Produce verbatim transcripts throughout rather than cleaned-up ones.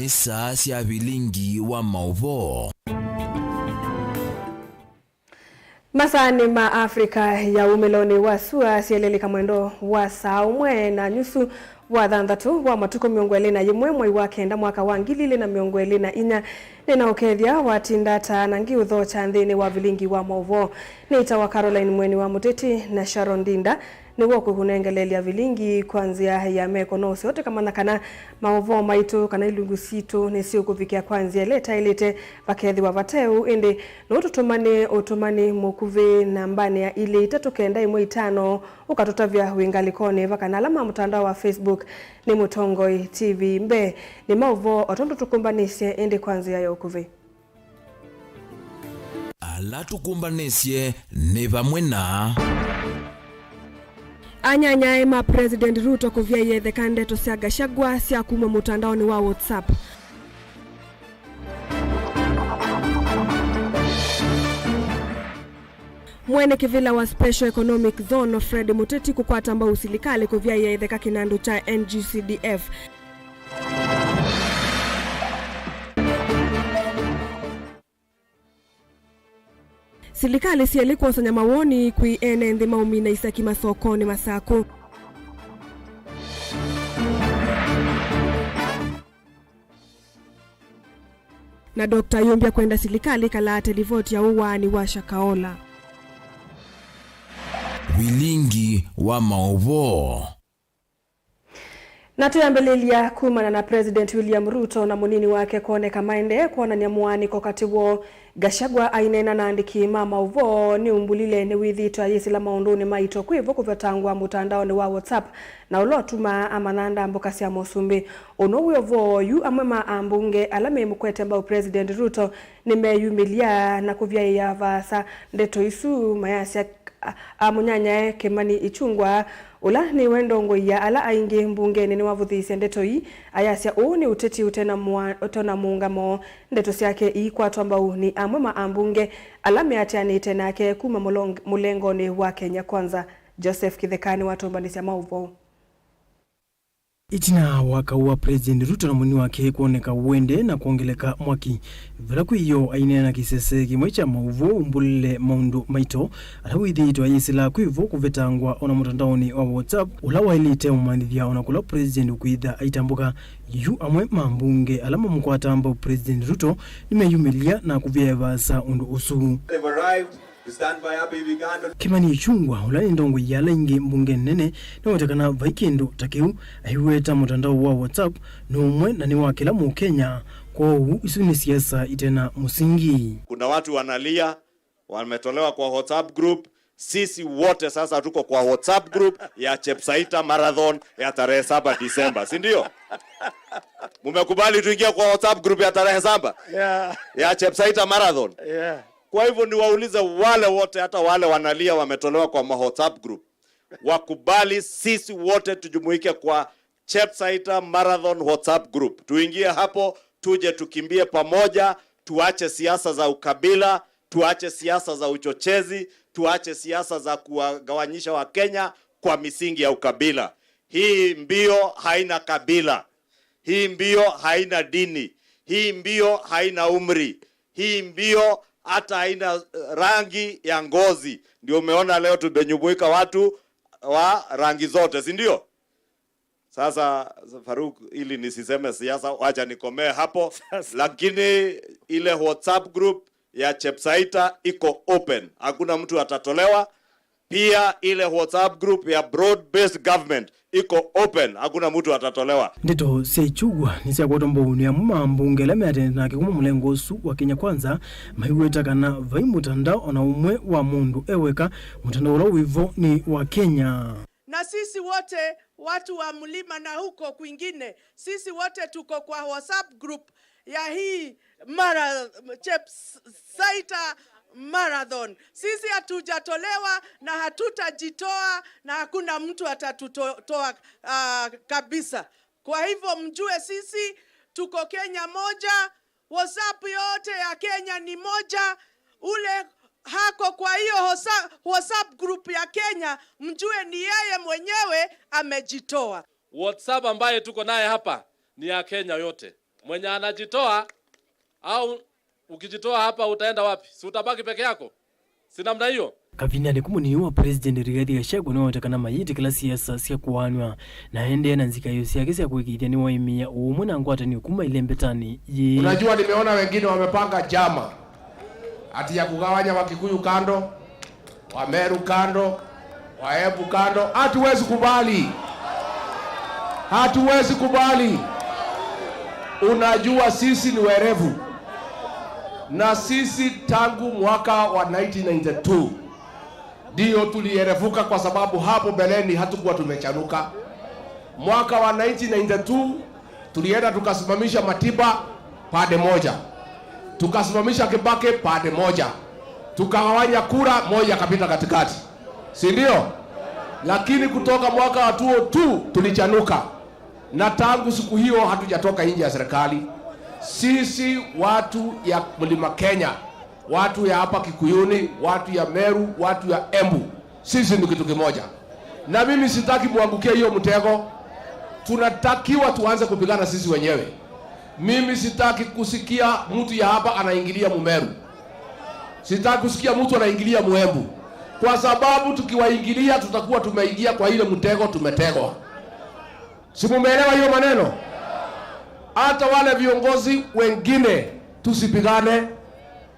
Saa sya vilingi wa maũvoo. Masaanĩ ma Africa ya umĩlonĩ wa sua syelelika mwendo wa saa ũmwe na nyusu wa thanthatũ wa matukũ mĩongo ĩlĩ na yĩmwe mwei wa kenda mwaka wa ngili ilĩ na mĩongo ĩlĩ na inya. Nĩ na ũkethya watinda ata na ngiũthokya nthĩnĩ wa vilingi wa maũvoo. Nĩtawa Caroline Mweni wa Mũteti na Sharon Ndinda nĩwe ũkũnengeleelya vilingi kwa nzĩa ya meko. No ũseo tũkamanya kana maũvoo maitũ kana ilungu sitũ nĩsiũkũvikĩa kwa nzĩa ĩla ĩtaĩlĩte, vakethĩwa vate ũu, ĩndĩ no tũtũmane ũtũmani mũkuvĩ nambanĩ ya ilĩ itatũ kenda ĩmwe itano, ũkatũtavya wĩ ngalĩkonĩ va kana ala ma mũtandao wa Facebook nĩ Mũtongoi T V. Mbee nĩ maũvoo o tondũ tũkũmbanĩsye, ĩndĩ kwa nzĩa ya ũkuvĩ. Ala tũkũmbanĩsye nĩ vamwe na. Anyanyae ma President Ruto kũvyaĩa ĩtheka ndeto sya Gachagua sya kumw'a mũtandaonĩ wa WhatsApp. Mwene kĩvĩla wa Special Economic Zone Fred Mũteti kũkwata mbau silikalĩ kũvyaĩa ĩtheka kĩnandũ kya N G C D F. Silikalĩ syelĩ kwosany'a mawoni kwĩ ene nthĩ maũmina isaki masokonĩ Masakũ. Na Doctor ayũmbya kwenda silikalĩ ĩkalaate livoti ya ũwaani wa Shakahola. Vilingi wa maũvoo. Na twĩambĩlĩlya kumana na President William Ruto na mũnini wake kwoneka maendee kwonany'a mũaanĩko katĩ woo. Gachagua aineena na andĩki ma maũvoo nĩumbulile nĩwĩthĩĩtwe ayĩsĩla maũndũnĩ maito kwĩ vo kũvetangwa mũtandaonĩ wa WhatsApp, na ũla ũtumaa amanyanda mbũka sya Mũsumbĩ. Ũno wĩ ũvoo yu amwe ma ambunge ala memũkwete mbau President Ruto nĩmeyumĩlya na kũvyaĩa vaasa ndeto isu, mayasya a-, amũnyanyae Kimani Ichung'wah, ũla nĩwe ndongoi ya ala aingĩ mbungenĩ nĩwavũthĩĩsye ndeto ii, ayasya ũũ nĩ ũteti ũte na mũa-, ũte na mũũngamo. Ndeto syake iikwatwa mbau nĩ amwe ma ambunge ala meatĩanĩte nake kuma mũlong-, mũlengonĩ wa Kenya Kwanza. Joseph Kĩtheka nĩwatũmbanĩsya maũvoo. Ĩtina wa kaũ wa President Ruto na mũnini wake kwoneka wende na kwongeleka mwaki, vala kwĩ ĩyoo aineena kĩsese kĩmwe kya maũvoo ũmbũlile maũndũ maito ala wĩthĩĩtwe ayĩsĩla kwĩ vo kũvetangwa ona mũtandaonĩ wa WhatsApp, ũla waĩlĩte ũmanyĩthya ona kũla President ũkwĩtha aitambũka. Yu amwe ma mbunge ala mamũkwata mbau President Ruto nĩmeyumĩlya na kũvyaĩa vaasa ũndũ ũsu. They've arrived. We stand by Abiy Uganda. Kimani Ichung'wah, ũla nĩ ndongoi ya ala aingĩ mbunge nene, nĩwete kana vai kĩndũ ta kĩu aiweta mũtandao wa WhatsApp nĩ ũmwe na nĩ wa kĩla Mũkenya. Kwoou isu nĩ siasa itena mũsingi. Kuna watu wanalia, wametolewa kwa WhatsApp group. Sisi wote sasa tuko kwa WhatsApp group ya Chepsaita Marathon ya tarehe saba Disemba, si ndio? Mumekubali tuingie kwa WhatsApp group ya tarehe saba? Yeah. Ya Chepsaita Marathon? Yeah. Kwa hivyo niwaulize wale wote, hata wale wanalia wametolewa kwa ma WhatsApp group, wakubali sisi wote tujumuike kwa Chepsaita Marathon WhatsApp group. Tuingie hapo, tuje tukimbie pamoja, tuache siasa za ukabila, tuache siasa za uchochezi, tuache siasa za kuwagawanyisha Wakenya kwa misingi ya ukabila. Hii mbio haina kabila. Hii mbio haina dini. Hii mbio haina umri. Hii mbio hata haina, eh, rangi ya ngozi. Ndio umeona leo tumenyumuika watu wa rangi zote, si ndio? Sasa, Faruk, ili nisiseme siasa, wacha nikomee hapo. Sasa. Lakini ile WhatsApp group ya Chepsaita iko open. Hakuna mtu atatolewa. Pia ile WhatsApp group ya broad based government iko open, hakuna mtu atatolewa. Ndeto sya Ichung'wah nĩsyakwatwa mbau nĩ amwe ma ambunge ala meatene nake kuma mũlengo ũsu wa Kenya Kwanza, maiweta kana vai mũtandao ona ũmwe wa mũndũ e weka, mũtandao ũla wĩ vo nĩ wa Kenya. Na sisi wote watu wa mlima na huko kwingine, sisi wote tuko kwa WhatsApp group ya hii mara, Chepsaita Marathon. Sisi hatujatolewa na hatutajitoa na hakuna mtu atatutoa, ah, kabisa. Kwa hivyo mjue sisi tuko Kenya moja, WhatsApp yote ya Kenya ni moja. Ule hako kwa hiyo hosa-, WhatsApp group ya Kenya, mjue ni yeye mwenyewe amejitoa. WhatsApp ambaye tuko naye hapa ni ya Kenya yote. Mwenye anajitoa, au ukijitoa hapa utaenda wapi? Si utabaki peke yako? Si namna hiyo? Kavindanĩ kau mũnini wa President Rigathi Gachagua nĩwawetie kana mayĩtĩkĩla siasa sya kũaanw'a, na aendee na nzikaĩo syake sya kũĩkĩĩthya nĩwaĩmĩa ũũmwe na ngwatanĩo kuma ilembetanĩ yĩĩ. Unajua, nimeona wengine wamepanga njama ati ya kugawanya Wakikuyu kando, Wameru kando, Waembu kando. Hatuwezi kubali, hatuwezi kubali. Unajua, sisi ni werevu, na sisi tangu mwaka wa nineteen ninety-two ndio tulierevuka, kwa sababu hapo mbeleni hatukuwa tumechanuka. Mwaka wa nineteen ninety-two tulienda tukasimamisha Matiba pande moja, tukasimamisha Kibaki pande moja, tukagawanya kura, moja kapita katikati, si ndio? Lakini kutoka mwaka wa two oh two tulichanuka, na tangu siku hiyo hatujatoka nje ya serikali. Sisi watu ya Mlima Kenya, watu ya hapa Kikuyuni, watu ya Meru, watu ya Embu, sisi ni kitu kimoja. Na mimi sitaki muangukie hiyo mtego. Tunatakiwa tuanze kupigana sisi wenyewe. Mimi sitaki kusikia mtu ya hapa anaingilia Mumeru. Sitaki kusikia mtu anaingilia Muembu, kwa sababu tukiwaingilia tutakuwa tumeingia kwa ile mtego tumetegwa. Si mumeelewa hiyo maneno? Hata wale viongozi wengine tusipigane,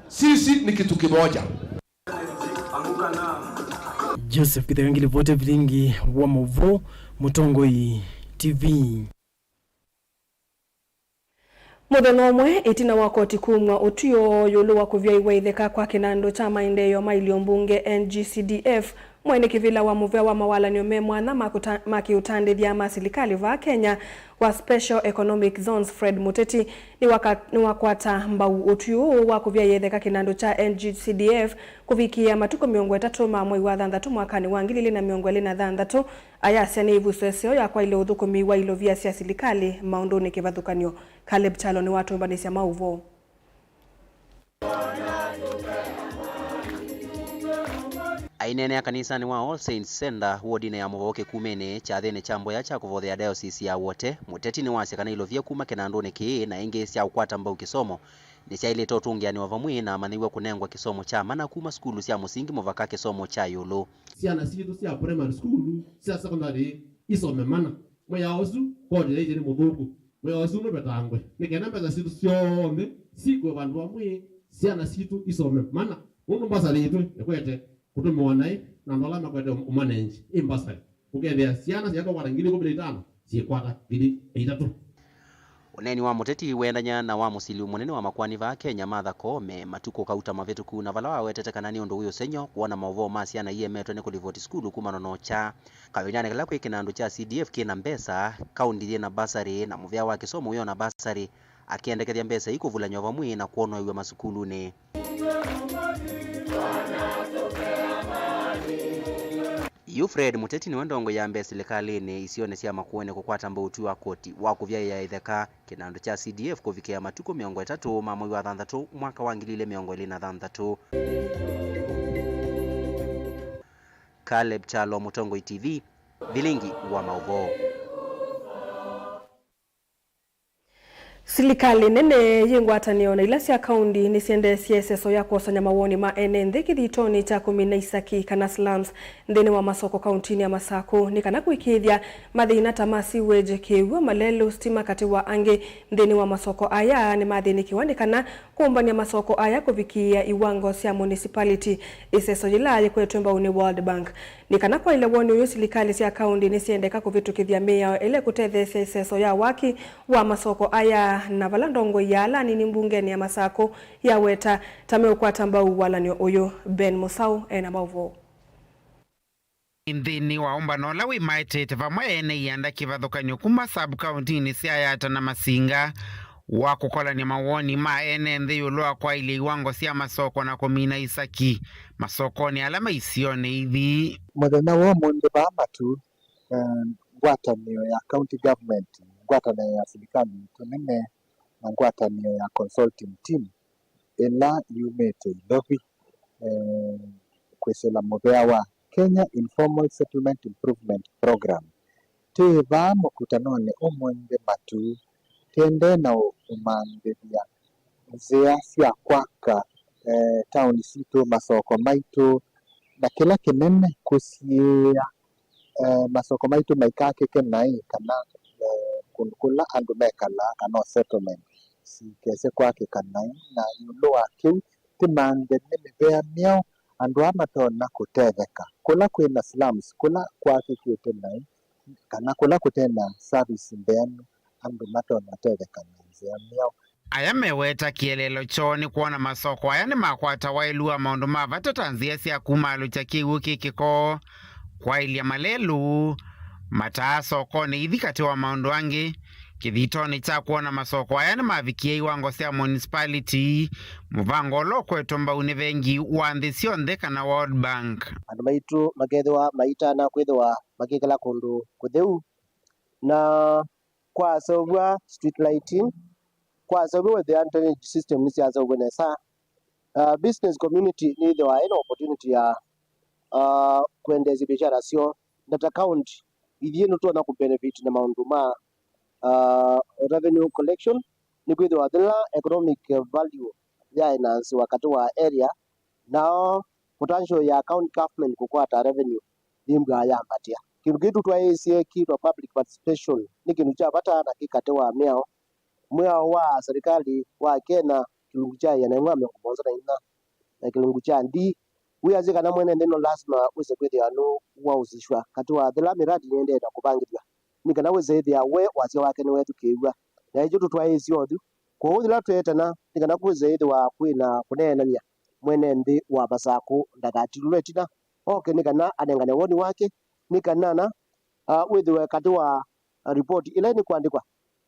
sisi ni kitu kimoja. Joseph Kitheka ngilivoti vilingi wa mauvoo, Mũtongoi T V. Mũthenya ũmwe ĩtina wa koti kumw'a ũtw'ĩo ĩũlũ wa kũvyaĩwa ĩtheka kwa kĩnandũ kya maendeeo ma ilio mbunge N G C D F, mwene kĩvĩla wa mũvea wa mawalan'yo me mwanya ma kũta-, ma kĩũtandĩthya ma silikalĩ vaa Kenya wa Special Economic Zones, Fred Mũteti, nĩwaka-, nĩwakwata mbau ũtw'ĩo ũũ wa kũvyaĩa ĩtheka kĩnandũ kya N G C D F kũvikĩĩa matukũ mĩongo ĩtatũ ma mwei wa thanthatũ mwakanĩ wa ngili ilĩ na mĩongo ĩlĩ na thanthatũ, ayasya nĩ ĩvuso ĩseo ya kwaĩle ũthũkũmi wa ilovia sya silikalĩ maũndũnĩ kĩvathũkany'o. Caleb Kyalo nĩwatũmbanĩsya maũvoo. Aineenea kanisanĩ wa All Saints Center, wodinĩ ya Mũvoo Kĩkumĩnĩ, kyathĩnĩ kya mboya kya kũvothea diocese ya Wote, Mũteti nĩwasya kana ilovia kuma kĩnandũnĩ kĩĩ na ingĩ sya ũkwata mbau kĩsomo nĩsyaĩlĩte ũtũngĩanĩwa vamwe na amanyĩw'a kũnengwa kĩsomo kya mana kuma sukulu sya mũsingi mũvaka kĩsomo kya ĩũlũ. Syana sitũ sya primary school, sya secondary isome mana. Mwĩao ũsu, koti yaĩtye nĩ mũthũku. Mwĩao ũsu nũvetangwe, nĩ kenda mbesa sitũ syonthe sikw'e vandũ vamwe, syana sitũ isome mana. Nũndũ mbasarĩ yitũ ĩkwete kũtũmĩwa naĩ, na andũ ala makwete ũmanenji, ĩ mbasarĩ. Ũkethĩa syana syaĩle kwata ngili ĩkũmi na itano, syĩkwata ngili itatũ. Ũneeni wa Mũteti wĩendany'a na wa mũsili mũnene wa makoani vaa Kenya, Martha Koome, matukũ kauta mavĩtũku, na vala wawetete kana nĩ ũndũ wĩ ũsengy'o kwona maũvoo ma syana iemetwe nĩ kũlivoti sukulu kumana na ũkya. Kavindanĩ kala kwĩ kĩnandũ kya C D F kĩ na mbesa, kaũnti yĩ na basarĩ, na mũvea wa kĩsomo wĩ o na basarĩ, akĩendekethya mbesa ii kũvulanywa vamwe na kwonow'a masukulunĩ. Yu Fred Mũteti nĩwe ndongoi ya mbee silikalĩnĩ isionĩ sya Makueni kũkwata mbau ũtwi wa koti wa kũvyaĩa ĩtheka kĩnandũ kya C D F kũvikĩa matukũ mĩongo ĩtatũ ma mwei wa thanthatũ mwaka wa ngili ilĩ mĩongo ĩlĩ na thanthatũ. Caleb Kyalo, Mũtongoi T V, vilingi wa maũvoo. Silikalĩ nene yĩ ngwatanĩo na ila sya kaũnti nĩsyendeesye ĩseso ya kwosany'a mawoni ma ene nthĩ kĩthitonĩ kya kũmina isaki kana slums nthĩnĩ wa masoko kaũntinĩ ya Masakũ, nĩ kana kũĩkĩĩthya mathĩna ta ma sewage, kĩw'ũ, malelũ, sitima, katĩ wa angĩ nthĩnĩ wa masoko aya nĩmathĩnĩkĩwa nĩ kana kũmbany'a masoko aya kũvikĩĩa iwango sya municipality, ĩseso yĩla yĩkwetwe mbau nĩ World Bank. Nĩ kana kwaĩle woni ũyũ, silikalĩ sya kaũnti nĩsyendeka kũvĩtũkĩthya mĩao ĩla ĩkũtetheesya ĩseso ya waki wa masoko aya, na vala ndongoi ya ala anini mbungenĩ ya Masakũ yaweta ta meũkwata mbau walan'yo ũyũ. Ben Mũsaũ ena maũvoo. Nthĩnĩ wa ũmbano ũla wĩmaĩtĩte vamwe ene ianda kĩvathũkany'o kuma sub-kaũntinĩ sya Yatta na Masinga wa kũkolany'a mawoni ma ene nthĩ ĩũlũ wa kwaĩlya iwango sya masoko na kũmina isaki masokonĩ ala me isionĩ ithi. Mũthenya wa ũmũnthĩ vaa Matu, eh, ngwatanĩo ya county government, ngwatanĩo ya silikalĩ tũnene na ngwatanĩo ya consulting team ĩla yumĩte Ilovi, eh, kwĩsĩla mũvea wa Kenya Informal Settlement Improvement Program. Twĩ vaa mũkutanonĩ ũmũnthĩ Matu, tũendee na ũ-, kũmangĩthya nzĩa sya kwaka, eh, taoni sitũ, masoko maitũ, na kĩla kĩnene kũsiĩĩa, eh, masoko maitũ maikakĩke naĩ, kana, eh, kũndũ kũla andũ mekalaa, kana o settlement, sikese kwakĩka naĩ. Na ĩũlũ wa kĩu, tĩmanthe nĩ mĩvea myaũ andũ aa matonya kũtetheka, kũla kwĩ na slums, kũla kwakĩkĩte naĩ, kana kũla kũte na service ntheanu, andũ matonya ũtetheka na nzĩa myaũ. Aya meweta kĩeleelo kyoo nĩ kwona masoko aya nĩmakwata waĩlu wa maũndũ ma vata ta nzĩa sya kumaalũkya kĩw'ũ kĩ kĩko, kwaĩlya malelũ, mataa sokonĩ ithi katĩ wa maũndũ angĩ. Kĩthitonĩ kya kwona masoko aya nĩmavikie iwango sya municipality, mũvango ũla ũkwetwe mbau nĩ vengi wa nthĩ syonthe kana World Bank. Andũ maitũ makethĩwa maitana kwĩthĩwa makĩkala kũndũ kũtheu, na kwaseũvw'a street lighting, kwaseũvw'a wĩthĩa drainage system nĩsyaseũvw'e nesa. Uh, business community nĩthĩwa ĩna opportunity ya, uh, kwendeesya biashara syoo. Ndata county ithyĩ nĩtũtonya kũbenefit na maũndũ ma, uh, revenue collection, nĩkwĩthĩwa yĩla economic value ya enhance wa katĩ wa area, nao potential ya county government kũkwata revenue yĩmbwaa yambatĩa. Kĩndũ kĩu tũtwaĩĩsye kĩtwa public participation nĩ kĩndũ kya vata na kĩ katĩ wa mĩao. Mwĩao wa serikali wa Kenya kĩlungu kya ĩana ĩmwe na mĩongo mũonza na inya na kĩlungu kya D wĩasya kana mwene nthĩ no lasima wĩse kwĩthĩwa nũwausishwa katĩ wa yĩla mĩradi nĩendee na kũvangĩthw'a, nĩ kana wĩse ĩthĩa we wasya wake nĩwethukĩĩw'a. Na ĩkyo tũtwaĩĩsye oyu. Kwoou yĩla tweetana nĩ kana kwĩse ĩthĩwa kwĩ na kũneenany'a, mwene nthĩ wa Masakũ ndakatilũlwe ĩtina, oke nĩ kana anengane woni wake, nĩ kana na, ah, wĩthĩwe katĩ wa, ah, ripoti ĩla nĩkwandĩkwa.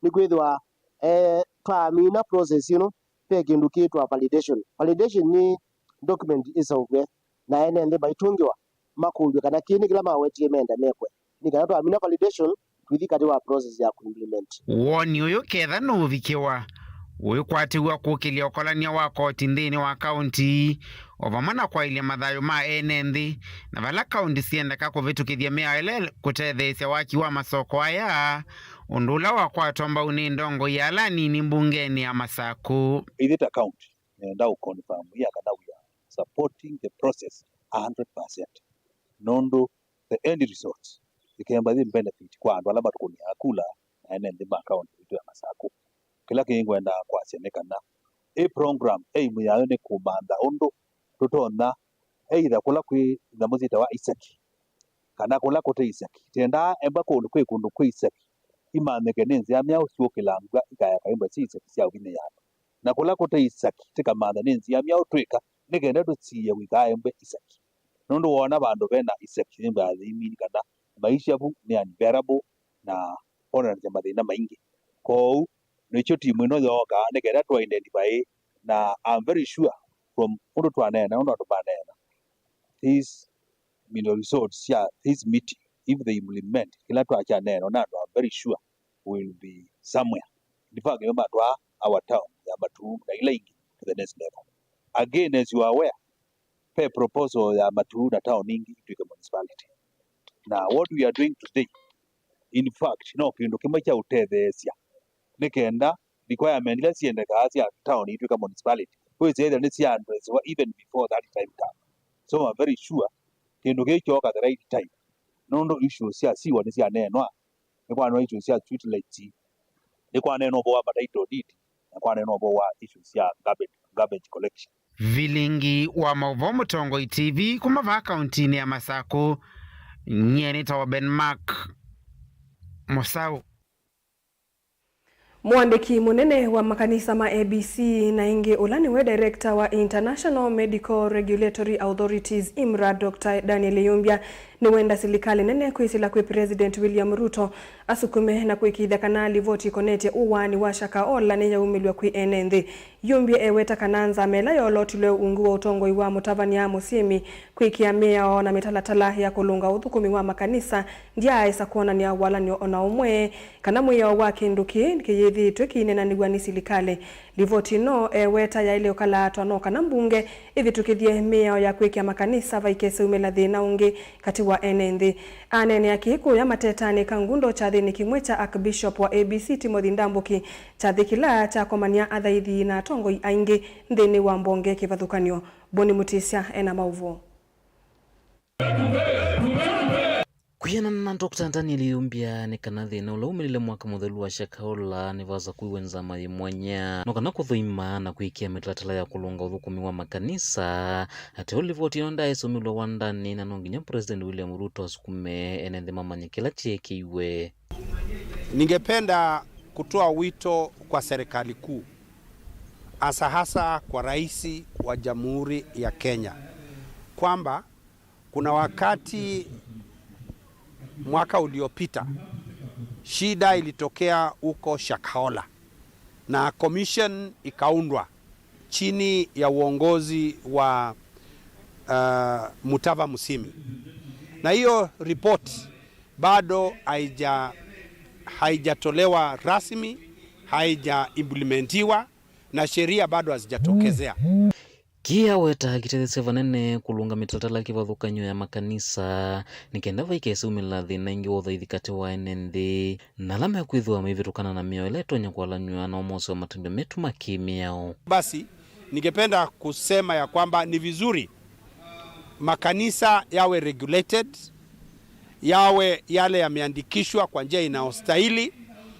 Nĩkwĩthĩwa, eh, twamina process ĩno, ve kĩndũ kĩtwa validation. Validation nĩ document ĩseũvw'e, na ene nthĩ maitũngĩwa makũlw'e kana kĩĩ nĩ kĩla mawetie menda mekwe. Nĩ kana twamina validation, tũithi katĩ wa process ya kũimplement. Woni ũyũ ketha nũũvikĩwa, ũikwatĩw'a kũkĩlya ũkolany'a wa koti nthĩnĩ wa kaunti, o vamwe na kwaĩlya mathayũ ma ene nthĩ, na vala kaunti syendeka kũvĩtũkĩthya mĩao ĩla kũtetheesya waki wa masoko aya, ũndũ ũla wakwatwa mbau nĩ ndongoi ya ala anini mbungenĩ ya Masakũ. Ithyĩ ta county, nenda ũ confirm ya kana we are supporting the process a hundred percent. Nũndũ the end result ĩkemba yĩ benefit kwa andũ ala matũkũnĩaa kula na ene nthĩ ma kaunti itũ ya Masakũ. Kĩla kĩngĩ ngwendaa kwasya nĩ kana ĩ program aim yayo nĩ kũmantha ũndũ tũtonya either kũla kwĩ nyamũ syĩtawa isaki kana kũla kũte isaki. Twendaa embwa kũndũ kwĩ kũndũ kwĩ isaki imanyĩke nĩ nzĩa myaũ syũkĩlangw'a ikaya kaimbwa syĩ isaki sya ũvinyĩĩa andũ. Na kũla kũte isaki tĩkamantha nĩ nzĩa myaũ twĩka nĩ kenda tũsiĩe kũikaa embwe isaki. Nũndũ woona vandũ ve na isaki nĩmbaa thĩimini kana maisha vu nĩ unbearable na onanasya mathĩna maingĩ. Kwoou nĩkyo timu ĩno yookaa nĩ kenda tũ identify, na I'm very sure from ũndũ twaneena, ũndũ andũ maneena, these mineral resorts sya this meeting, if they implement kĩla twakyaneena na andũ, I'm very sure we will be somewhere. In fact, nĩo matwaa our town ya Matuu na ila ingĩ to the next level. Again, as you are aware, ve proposal ya Matuu na town ingĩ itwĩke municipality. Na what we are doing today, in fact, no kĩndũ kĩmwe kya ũtetheesya nĩ kenda requirement ila siendekaa sya town itwĩka municipality wĩsĩ ethĩwa nĩ sya addressiwa even before that time come. So I'm very sure kĩndũ kĩĩ kyooka the right time, nũndũ issues sya sewer nĩsyaneenwa, nĩkwaneenwa issues sya street lights, nĩkwaneenwa ũvoo wa ma title deed, na kwaneenwa ũvoo wa issues sya garbage, garbage collection. Vilingi wa maũvoo Mũtongoi T V kuma vaa kauntinĩ ya Masakũ, nyie nĩtawa Ben Mark Mũsaũ. Mũandĩki mũnene wa makanisa ma A B C na ĩngĩ ũla nĩwe director wa International Medical Regulatory Authorities, imra, Doctor Daniel Yumbya nĩwenda silikalĩ nene kwĩsĩla kwĩ President William Ruto asukume na kũĩkĩĩthya kana livoti ĩkonetye ũwaani wa Shakahola nĩyaumĩlw'a kwĩ ene nthĩ. Yumbya eweta kana nzama ĩla yoolotilwe ungu wa ũtongoi wa mũtavany'a Mũsyĩmi kwĩkĩa mĩao na mĩtalatala ya kũlũnga ũthũkũmi wa makanisa ndyaaĩsa kwonany'a walany'o o na ũmwe kana mwĩao wa kĩndũ kĩĩ kĩyĩthĩĩtwe kĩineenanĩw'a nĩ silikalĩ. Livoti ĩno eweta yaĩle ũkalaatwa no kana mbunge ĩvĩtũkĩthye mĩao ya kwĩkĩa makanisa vaikeseumĩla thĩna ũngĩ katĩ wa Wa ene nthĩ. Aneenea kĩĩ kũya Matetanĩ Kangundo kyathĩnĩ kĩmwe kya Archbishop wa A B C Timothy Ndambuki, kyathĩ kĩla kyakomany'a athaithi na atongoi aingĩ nthĩnĩ wa mbonge kĩvathũkany'o. Boni Mutisya ena maũvoo. Kwĩanana na Doctor Daniel Yumbia, nĩ kana thĩna ũla umĩlile mwaka mũthelu wa Shakahola nĩ vaasa kũiwe nzama yĩ mwanya no kana kũthũima na kwĩkĩa mĩtalatala ya kũlũnga ũthũkũmi wa makanisa. Ateo livoti ĩno ndyaĩsomilwe wandanĩ, na no nginya President William Ruto asukume ene nthĩ mamanye kĩla kyeekĩiwe. Ningependa kutoa wito kwa serikali kuu, hasa hasa kwa Rais wa Jamhuri ya Kenya, kwamba kuna wakati mwaka uliopita shida ilitokea huko Shakahola na commission ikaundwa chini ya uongozi wa, uh, Mutava Musyimi, na hiyo report bado haija haijatolewa rasmi, haija implementiwa, na sheria bado hazijatokezea. Kĩĩ aweta kĩtetheesya vanene kũlũnga mĩtalatala kĩvathũkany'o ya makanisa nĩ kenda vaikese umĩla thĩna ĩngĩ wa ũthaithi katĩ wa ene nthĩ na ala mekwĩthĩwa maivĩtũkana na mĩao ĩla ĩtonya kũalanw'a na ũmosĩ wa matendo metu ma kĩ-mĩao. Basi, ningependa kusema ya kwamba ni vizuri makanisa yawe regulated, yawe yale yameandikishwa kwa njia inayostahili,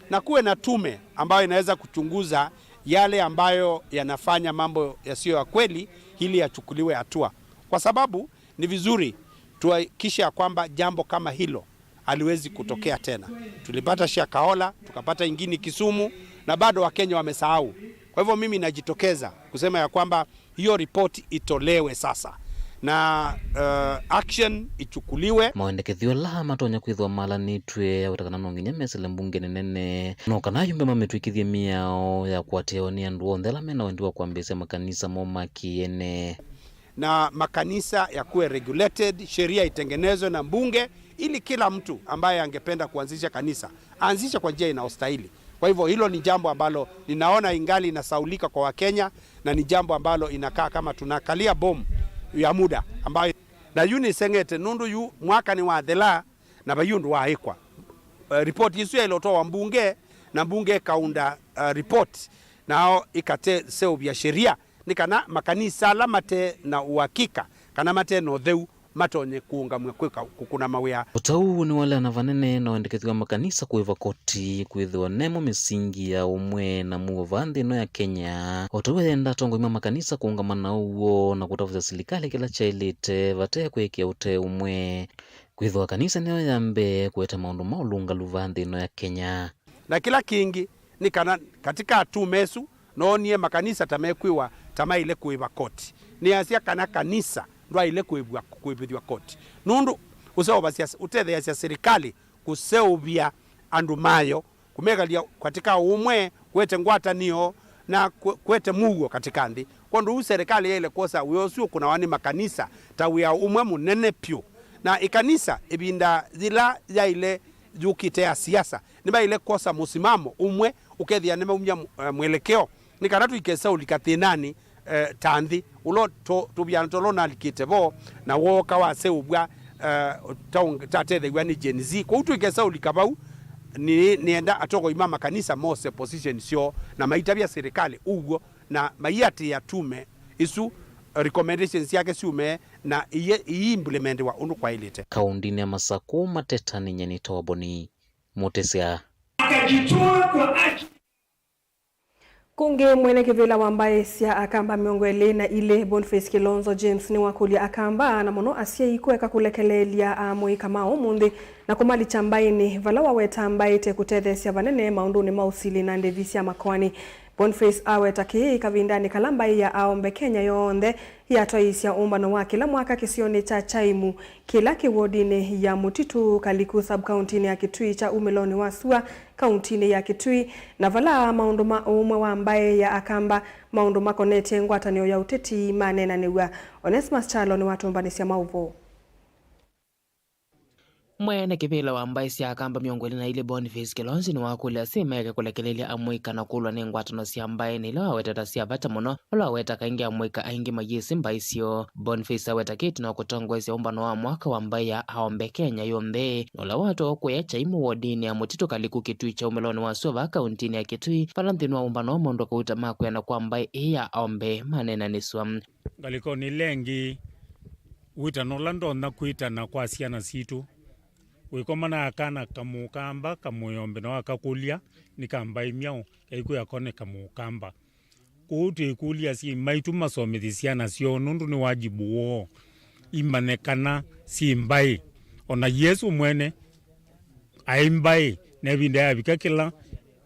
na kuwe na tume ambayo inaweza kuchunguza yale ambayo yanafanya mambo yasiyo ya kweli ili yachukuliwe hatua, kwa sababu ni vizuri tuhakikishe ya kwamba jambo kama hilo haliwezi kutokea tena. Tulipata Shakahola, tukapata ingine Kisumu, na bado Wakenya wamesahau. Kwa hivyo mimi najitokeza kusema ya kwamba hiyo ripoti itolewe sasa na, uh, action ichukuliwe. Mawendekethyo ala matonya kwĩthĩwa malanĩtw'e aweta kana no nginya mesĩle mbungenĩ nene no kana ayumbe mamĩtw'ĩkĩthye mĩao ya kũatĩawa nĩ andũ onthe ala mena wendi wa kwambĩĩsya makanisa moo ma kĩ-ene. Na makanisa yakuwe regulated, sheria itengenezwe na mbunge ili kila mtu ambaye angependa kuanzisha kanisa aanzishe kwa njia inayostahili. Kwa hivyo hilo ni jambo ambalo ninaona ingali inasaulika kwa Wakenya, na ni jambo ambalo inakaa kama tunakalia bomu ya muda ambayo, na yu niseng'ete nũndũ yu mwaka nĩ wathela na vai ũndũ waaĩkwa. Uh, report isu yaĩle ũtwawa mbunge, na mbunge ĩkaunda, uh, report, nao ĩkaseũvya sheria nĩ kana makanisa ala mate na ũakika kana mate na ũtheu matonye kũũngamw'a kwĩka kũkũna mawĩa. Ũtau nĩwaleana vanene na wendekethyo wa makanisa kũĩva koti kwĩthĩwa nemo mĩsingi ya ũmwe na mũuo vaa nthĩ ĩno ya Kenya. Ũtau ayenda atongoi ma makanisa kũũngama na ũw'o na kũtavasya silikalĩ kĩla kyaĩlĩte vate kwĩkĩa ũte ũmwe. Kwĩthĩwa kanisa nĩyo ya mbee kũete maũndũ ma ũlũngalu vaa nthĩ ĩno ya Kenya. Na kĩla kĩngĩ nĩ kana katika atume asu noonie makanisa ta mekwĩwa ta maĩle kũĩva koti. Nĩasya kana kanisa ndwaĩle kũĩvw'a, kũĩvĩthw'a koti nũndũ ũseũvasya, ũtetheeasya silikalĩ kũseũvya andũ mayo, kũmekalya katika ũmwe, kũete ngwatanĩo na kũ-, kũete mũuo katika nthĩ. Kwondũ ũu, serikali yaĩle kwosa wĩa ũsu ũkũnawa nĩ makanisa ta wĩa ũmwe mũnene pyũ. Na ĩkanisa ĩvinda yĩla yaĩle yũkĩte ya siasa, nĩmaĩle kwosa mũsimamo ũmwe ũkethĩa nĩmaumya mw-, eh, mwelekeo, nĩ kana tũikese ũlika thĩnanĩ, eh, ta nthĩ, ũla tũ-, tũviano tũla ũnalikĩte vo, na wooka waseũvw'a, eh, ta ũng-, tatethew'a nĩ Gen Z. Kwoou tũikesa ũlika vau, nĩ, nĩenda atongoi ma makanisa mose position syoo na maitavya silikalĩ ũw'o, na maiatĩĩa tume isu, eh, recommendations syake syume na iye-, iiimplementiwa ũndũ kwaĩlĩte. Kaũndĩnĩ ya Masakũ, Mateta nĩ nyie nĩtawa Boni Mũtĩsya. Akajitoa kwa ajili Kũngĩ, mwene kĩvĩla wa mbaĩ sya Akamba mĩongo ĩlĩ na ilĩ, Boniface Kilonzo James, nĩwakũlya Akamba, na mũno asyai, kũeka kũlekeleelya amũika ma ũmũnthĩ na kũmalikya mbaĩnĩ, vala waweta mbaĩ ĩte kũtetheesya vanene maũndũnĩ ma ũsili na ndĩvi sya makoani. Boniface aweta kĩĩ kavindanĩ kala mbaĩ ya Aombe Kenya yonthe yatwaĩĩsya ũmbano wa kĩla mwaka kĩsionĩ kya Chaimu, kĩla kĩ wodinĩ ya Mũtitũ Kaliku, sub-kauntinĩ ya Kitui kya umĩlonĩ wa sua, kauntinĩ ya Kitui, na vala maũndũ ma ũũmwe wa mbaĩ ya Akamba, maũndũ makonetye ngwatanĩo ya ũteti maneenanĩw'a. Onesmus Kyalo nĩwatũmbanĩsya maũvoo. Mwene kĩvĩla wa mbaĩ sya Akamba mĩongo ĩlĩ na ilĩ Boniface Kilonzo nĩwakũlya syĩ meke kũlekelelya amũika na kũlwa nĩ ngwatanĩo sya mbaĩ, na ila wawetete sya vata mũno, ũla waweta kaingĩ amũika aingĩ mayĩsĩ mbaĩ syoo. Boniface aweta kĩtino kũtongoesya ũmbano wa mwaka wa mbaĩ ya aombe Kenya yonthe, na ũla watwawa kũya Chaimu wodinĩ ya Mũtitũ Kaliku Kitui kya ũmĩlonĩ wa sua vaa kauntinĩ ya Kitui, vala nthĩnĩ wa ũmbano wa maũndũ kauta ma kwĩana kwa mbaĩ ĩĩ ya aombe maneenanĩsw'a. Ngalĩkonĩ ĩla ĩngĩ, wĩtano ũla ndonya kwĩtana kwa syana sitũ, wĩkomana na kana kamũkamba, kamũyombe na wakakũlya nĩ ka mbaĩ myaũ, kaikwĩa ko nĩ kamũkamba. Kwoou twĩkũlya syĩ maitũ masomethye syana syoo nũndũ nĩ wajibu woo imanye kana syĩ mbaĩ. O na Yesũ mwene aĩ mbaĩ, na ĩvinda yavika kĩla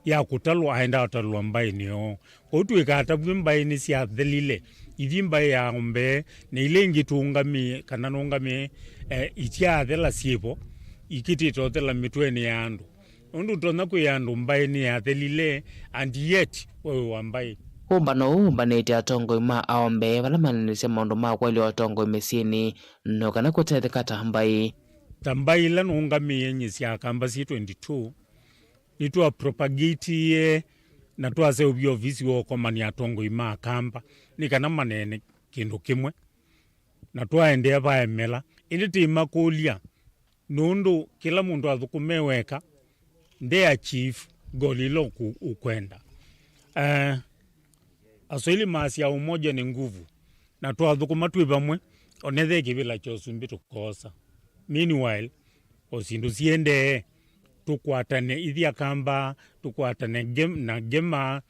ya kũtalwa, aendaa ũtalwa mbaĩnĩ yoo. Kwoou tũikatavw'e mbaĩnĩ syathelile, ithi mbaĩ ya mbee, na ila ingĩ tũũngamĩe, kana nũngamĩe, eh, ityaathela syĩvo, ikĩtĩte ũthela mĩtwenĩ ya andũ. Nũndũ ũtonya kwĩa andũ mbaĩ nĩyathelile, and yet we wĩ wa mbaĩ. Ũmbano ũũ ũmbanĩtye atongoi ma aombe vala maneenanĩsya maũndũ ma kwaĩlya ũtongoi mĩsyĩnĩ, no kana kũtetheka ta mbaĩ. Ta mbaĩ ila nũngamĩe nyie sya Akamba syĩ twenty-two, nĩtwapropagatie na twaseũvya ovisi wa ũkomania atongoi ma Akamba nĩ kana maneene kĩndũ kĩmwe, na twaendea vaemela, ĩndĩ tĩimakũlya nũndũ kĩla mũndũ athũkũme weka, nde achieve goal ila ũku-, ũkwenda. Eh, Aswahili maasya, "Umoja ni nguvu," na twathũkũma twĩ vamwe, onethe kĩvĩla kya ũsumbĩ tũkoosa. Meanwhile, o syĩndũ siendee, tũkwatane ithi Akamba, tũkwatane Gem-, na Gema,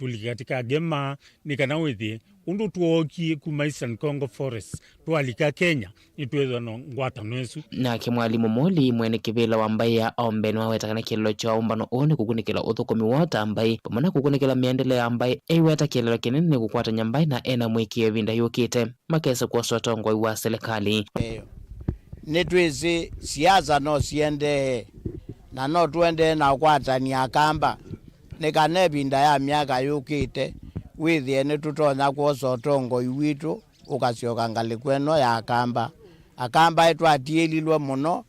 tũlike katika Gema, nĩ kana wĩthĩe ũndũ twookie kuma Eastern Congo Forest, twalika Kenya, nĩtwethwa na ngwatanĩo ĩsu. Nake mwalimũ Moli, mwene kĩvĩla wa mbaĩ ya aombe, nĩwaweta kana kĩeleelo kya ũmbano ũũ nĩ kũkunĩkĩla ũthũkũmi woo ta mbaĩ, vamwe na kũkunĩkĩla mĩendele ya mbaĩ. Eiweta kĩeleelo kĩnene nĩ kũkwatany'a mbaĩ na ena mũĩkĩĩo ĩvinda yũkĩte makesa kwosa ũtongoi wa silikalĩ. Nĩtwĩsĩ siasa no siendee, na no tũendee na ũkwatany'a Akamba, nĩ kana ĩvinda ya myaka yũkĩte wĩthĩe nĩtũtonya kwosa ũtongoi witũ ũkasyoka ngalĩko ĩno ya Akamba. Akamba ĩtwatiĩlilwe mũno,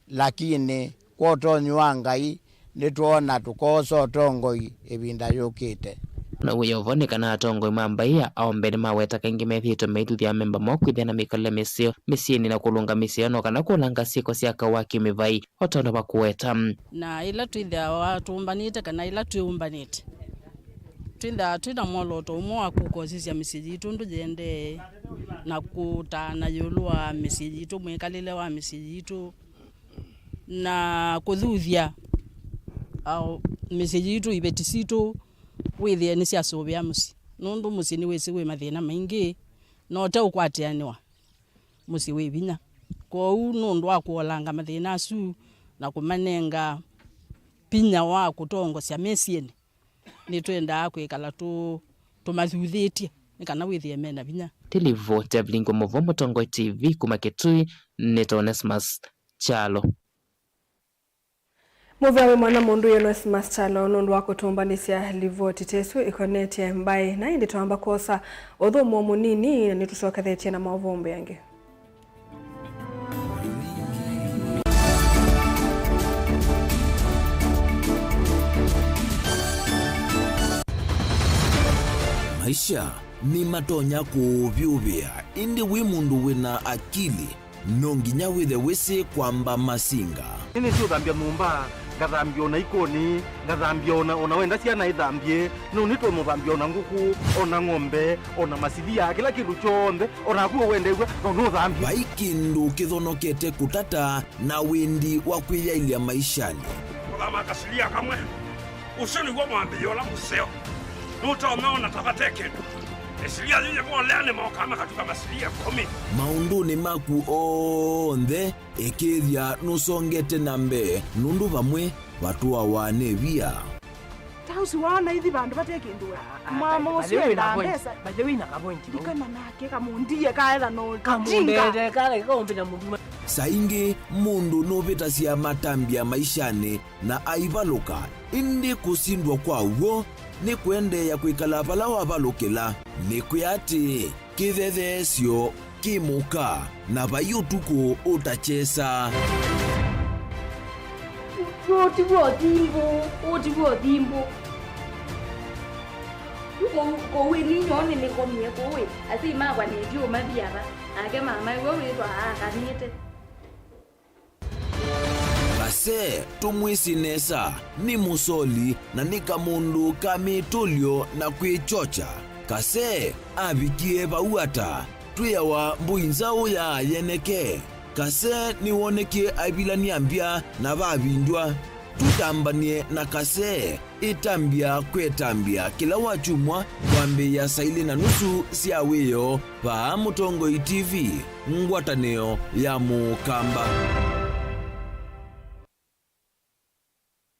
lakini kwa ũtonyi wa Ngai, nĩtwoona tũkoosa ũtongoi ĩvinda yũkĩte. Na wĩovo nĩ kana atongoi ma mbaĩ ya aombe nĩmaweta kaingĩ methĩĩtwe maithuthya amemba moo kwĩthĩa na mĩkalĩle mĩseo mĩsyĩnĩ na kũlũnga mĩseo, no kana kũlanga syĩko sya kaũ wa kĩmĩvaĩ, o tondũ vakũweta. Na ĩla twĩthĩawa tũũmbanĩte kana ĩla twĩũmbanĩte, twĩthĩawa twĩ na mwolooto ũmwe wa kũkosesya mĩsyĩ yitũ ũndũ yĩendee, na kũtaana ĩũlũ wa mĩsyĩ yitũ, mwĩkalĩle wa mĩsyĩ yitũ, na kũthuthya, ao, mĩsyĩ yitũ, iveti sitũ, wĩthĩe nĩsyasũvĩa mũsyĩ, nũndũ mũsyĩ nĩwĩsĩ wĩ mathĩna maingĩ, na ũteũkwatĩanĩwa, mũsyĩ wĩ vinya. Kwoou nũndũ wa kũolanga mathĩna asu na kũmanenga vinya wa kũtongosya mĩsyĩnĩ, nĩtwendaa kwĩkala tũ-, tũmathuthĩtye nĩ kana wĩthĩe me na vinya. Tilivo Tevlingwe Mũvo, Mũtongoi T V kuma Kitui, nĩ Onesmus Kyalo. Mũvea wĩ mwana mũndũ, Onesmus Kyalo, nũndũ wa kũtũmbanĩsya livoti ta ĩsu ĩkonetye mbaĩ. Na ĩndĩ twamba kwosa ũthũmũo mũnini, na nĩtũsyokethetye na maũvoo mbee angĩ. Maisha nĩmatonya kũũvyũvĩa, ĩndĩ wĩ mũndũ wĩna akili, no nginya wĩthe wĩsĩ kwamba masinga. Nĩnĩsĩ ũthambya nyũmba, ngathambya ona ikoni, ngathambya ona, ona wenda syana ithambye, no nĩtwe mũthambya ona ngũkũ, ona ng'ombe, ona masilia, kĩla kĩndũ kyonthe, ona naku wendew'a, no nũthambye. Vai kĩndũ kĩthonokete kũtata na wendi wa kwĩyaĩlya maishanĩ. Kũthama kasilia kamwe, ũsu nĩw'o mwambĩĩo ũla mũseo. Nũtonya ona ta vate kĩndũ. Ĩsilia yĩyĩvolea nĩmokaa makatuka masilia ĩkũmi. Maũndũnĩ maku onthe, ĩkĩĩthya nũsongete na mbee, nũndũ vamwe vatũawa nĩ via. Ta ũsu waona ithi vandũ vate kĩndũ we. Ah, ah, mama by the ũsu way, wĩna endaa point. Mbesa. By the way, wĩna ka point vau. Ndikana nake kamũndie kaetha no kamũndete kala kaũmbĩ na mũnduma. Saa ingĩ mũndũ nũvĩtasya matambya maishanĩ na aivalũka, ĩndĩ kũsindwa kwa w'o nĩ kũendeea kwĩkala vala wavalũkĩla. Nĩkwĩa atĩĩ, kĩthetheesyo kĩ mũka, na vai ũtukũ ũtakyesa. Ũũ tiw'o ũthimbũ, ũũ tiw'o ũthimbũ. Yu kũu, kũu ĩ ninyoo nĩnĩkomie kũu ĩ, asyai makwa nĩtyo mathi ava, nake mama ĩwe wĩtwa aakanĩte. Kase, tũmwĩsĩ nesa, nĩ mũsoli na nĩ kamũndũ ka mĩtũlyo na kwĩkyokya. Kase avikie vau ata? Twĩawa mbũi nzaũ ya yeneke. Kase nĩwonekie aivilany'a mbya na vavindw'a. Tũtambany'e na Kase, ĩtambya kwĩtambya kĩla wakyumwa kwambĩĩa saa ilĩ na nusu sya wĩoo vaa Mũtongoi T V, ngwatanĩo ya Mũkamba.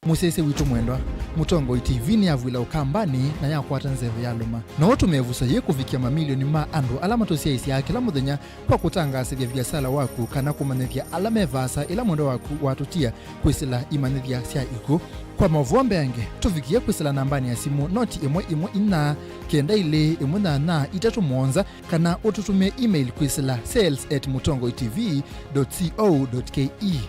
Mũsyaĩĩsya witũ mwendwa, Mũtongoi T V nĩyavw'ĩla Ũkambanĩ na yakwata nzeve yalũma. No ũtũme ĩvuso yĩĩ kũvikĩa mamilioni ma andũ ala matũsyaĩĩsyaa kĩla mũthenya kwa kũtangaasĩthya viasala waku kana kũmanyĩthya ala me vaasa ĩla mwendwa waku watũtia kwĩsĩla imanyĩthya sya ikw'ũ. Kwa maũvoo mbeange, tũvikĩe kwĩsĩla nambanĩ ya simũ noti ĩmwe ĩmwe inya kenda ilĩ ĩmwe nyanya itatũ mũonza, kana ũtũtũmĩe email kwĩsĩla sales at mutongoi T V dot co dot K E.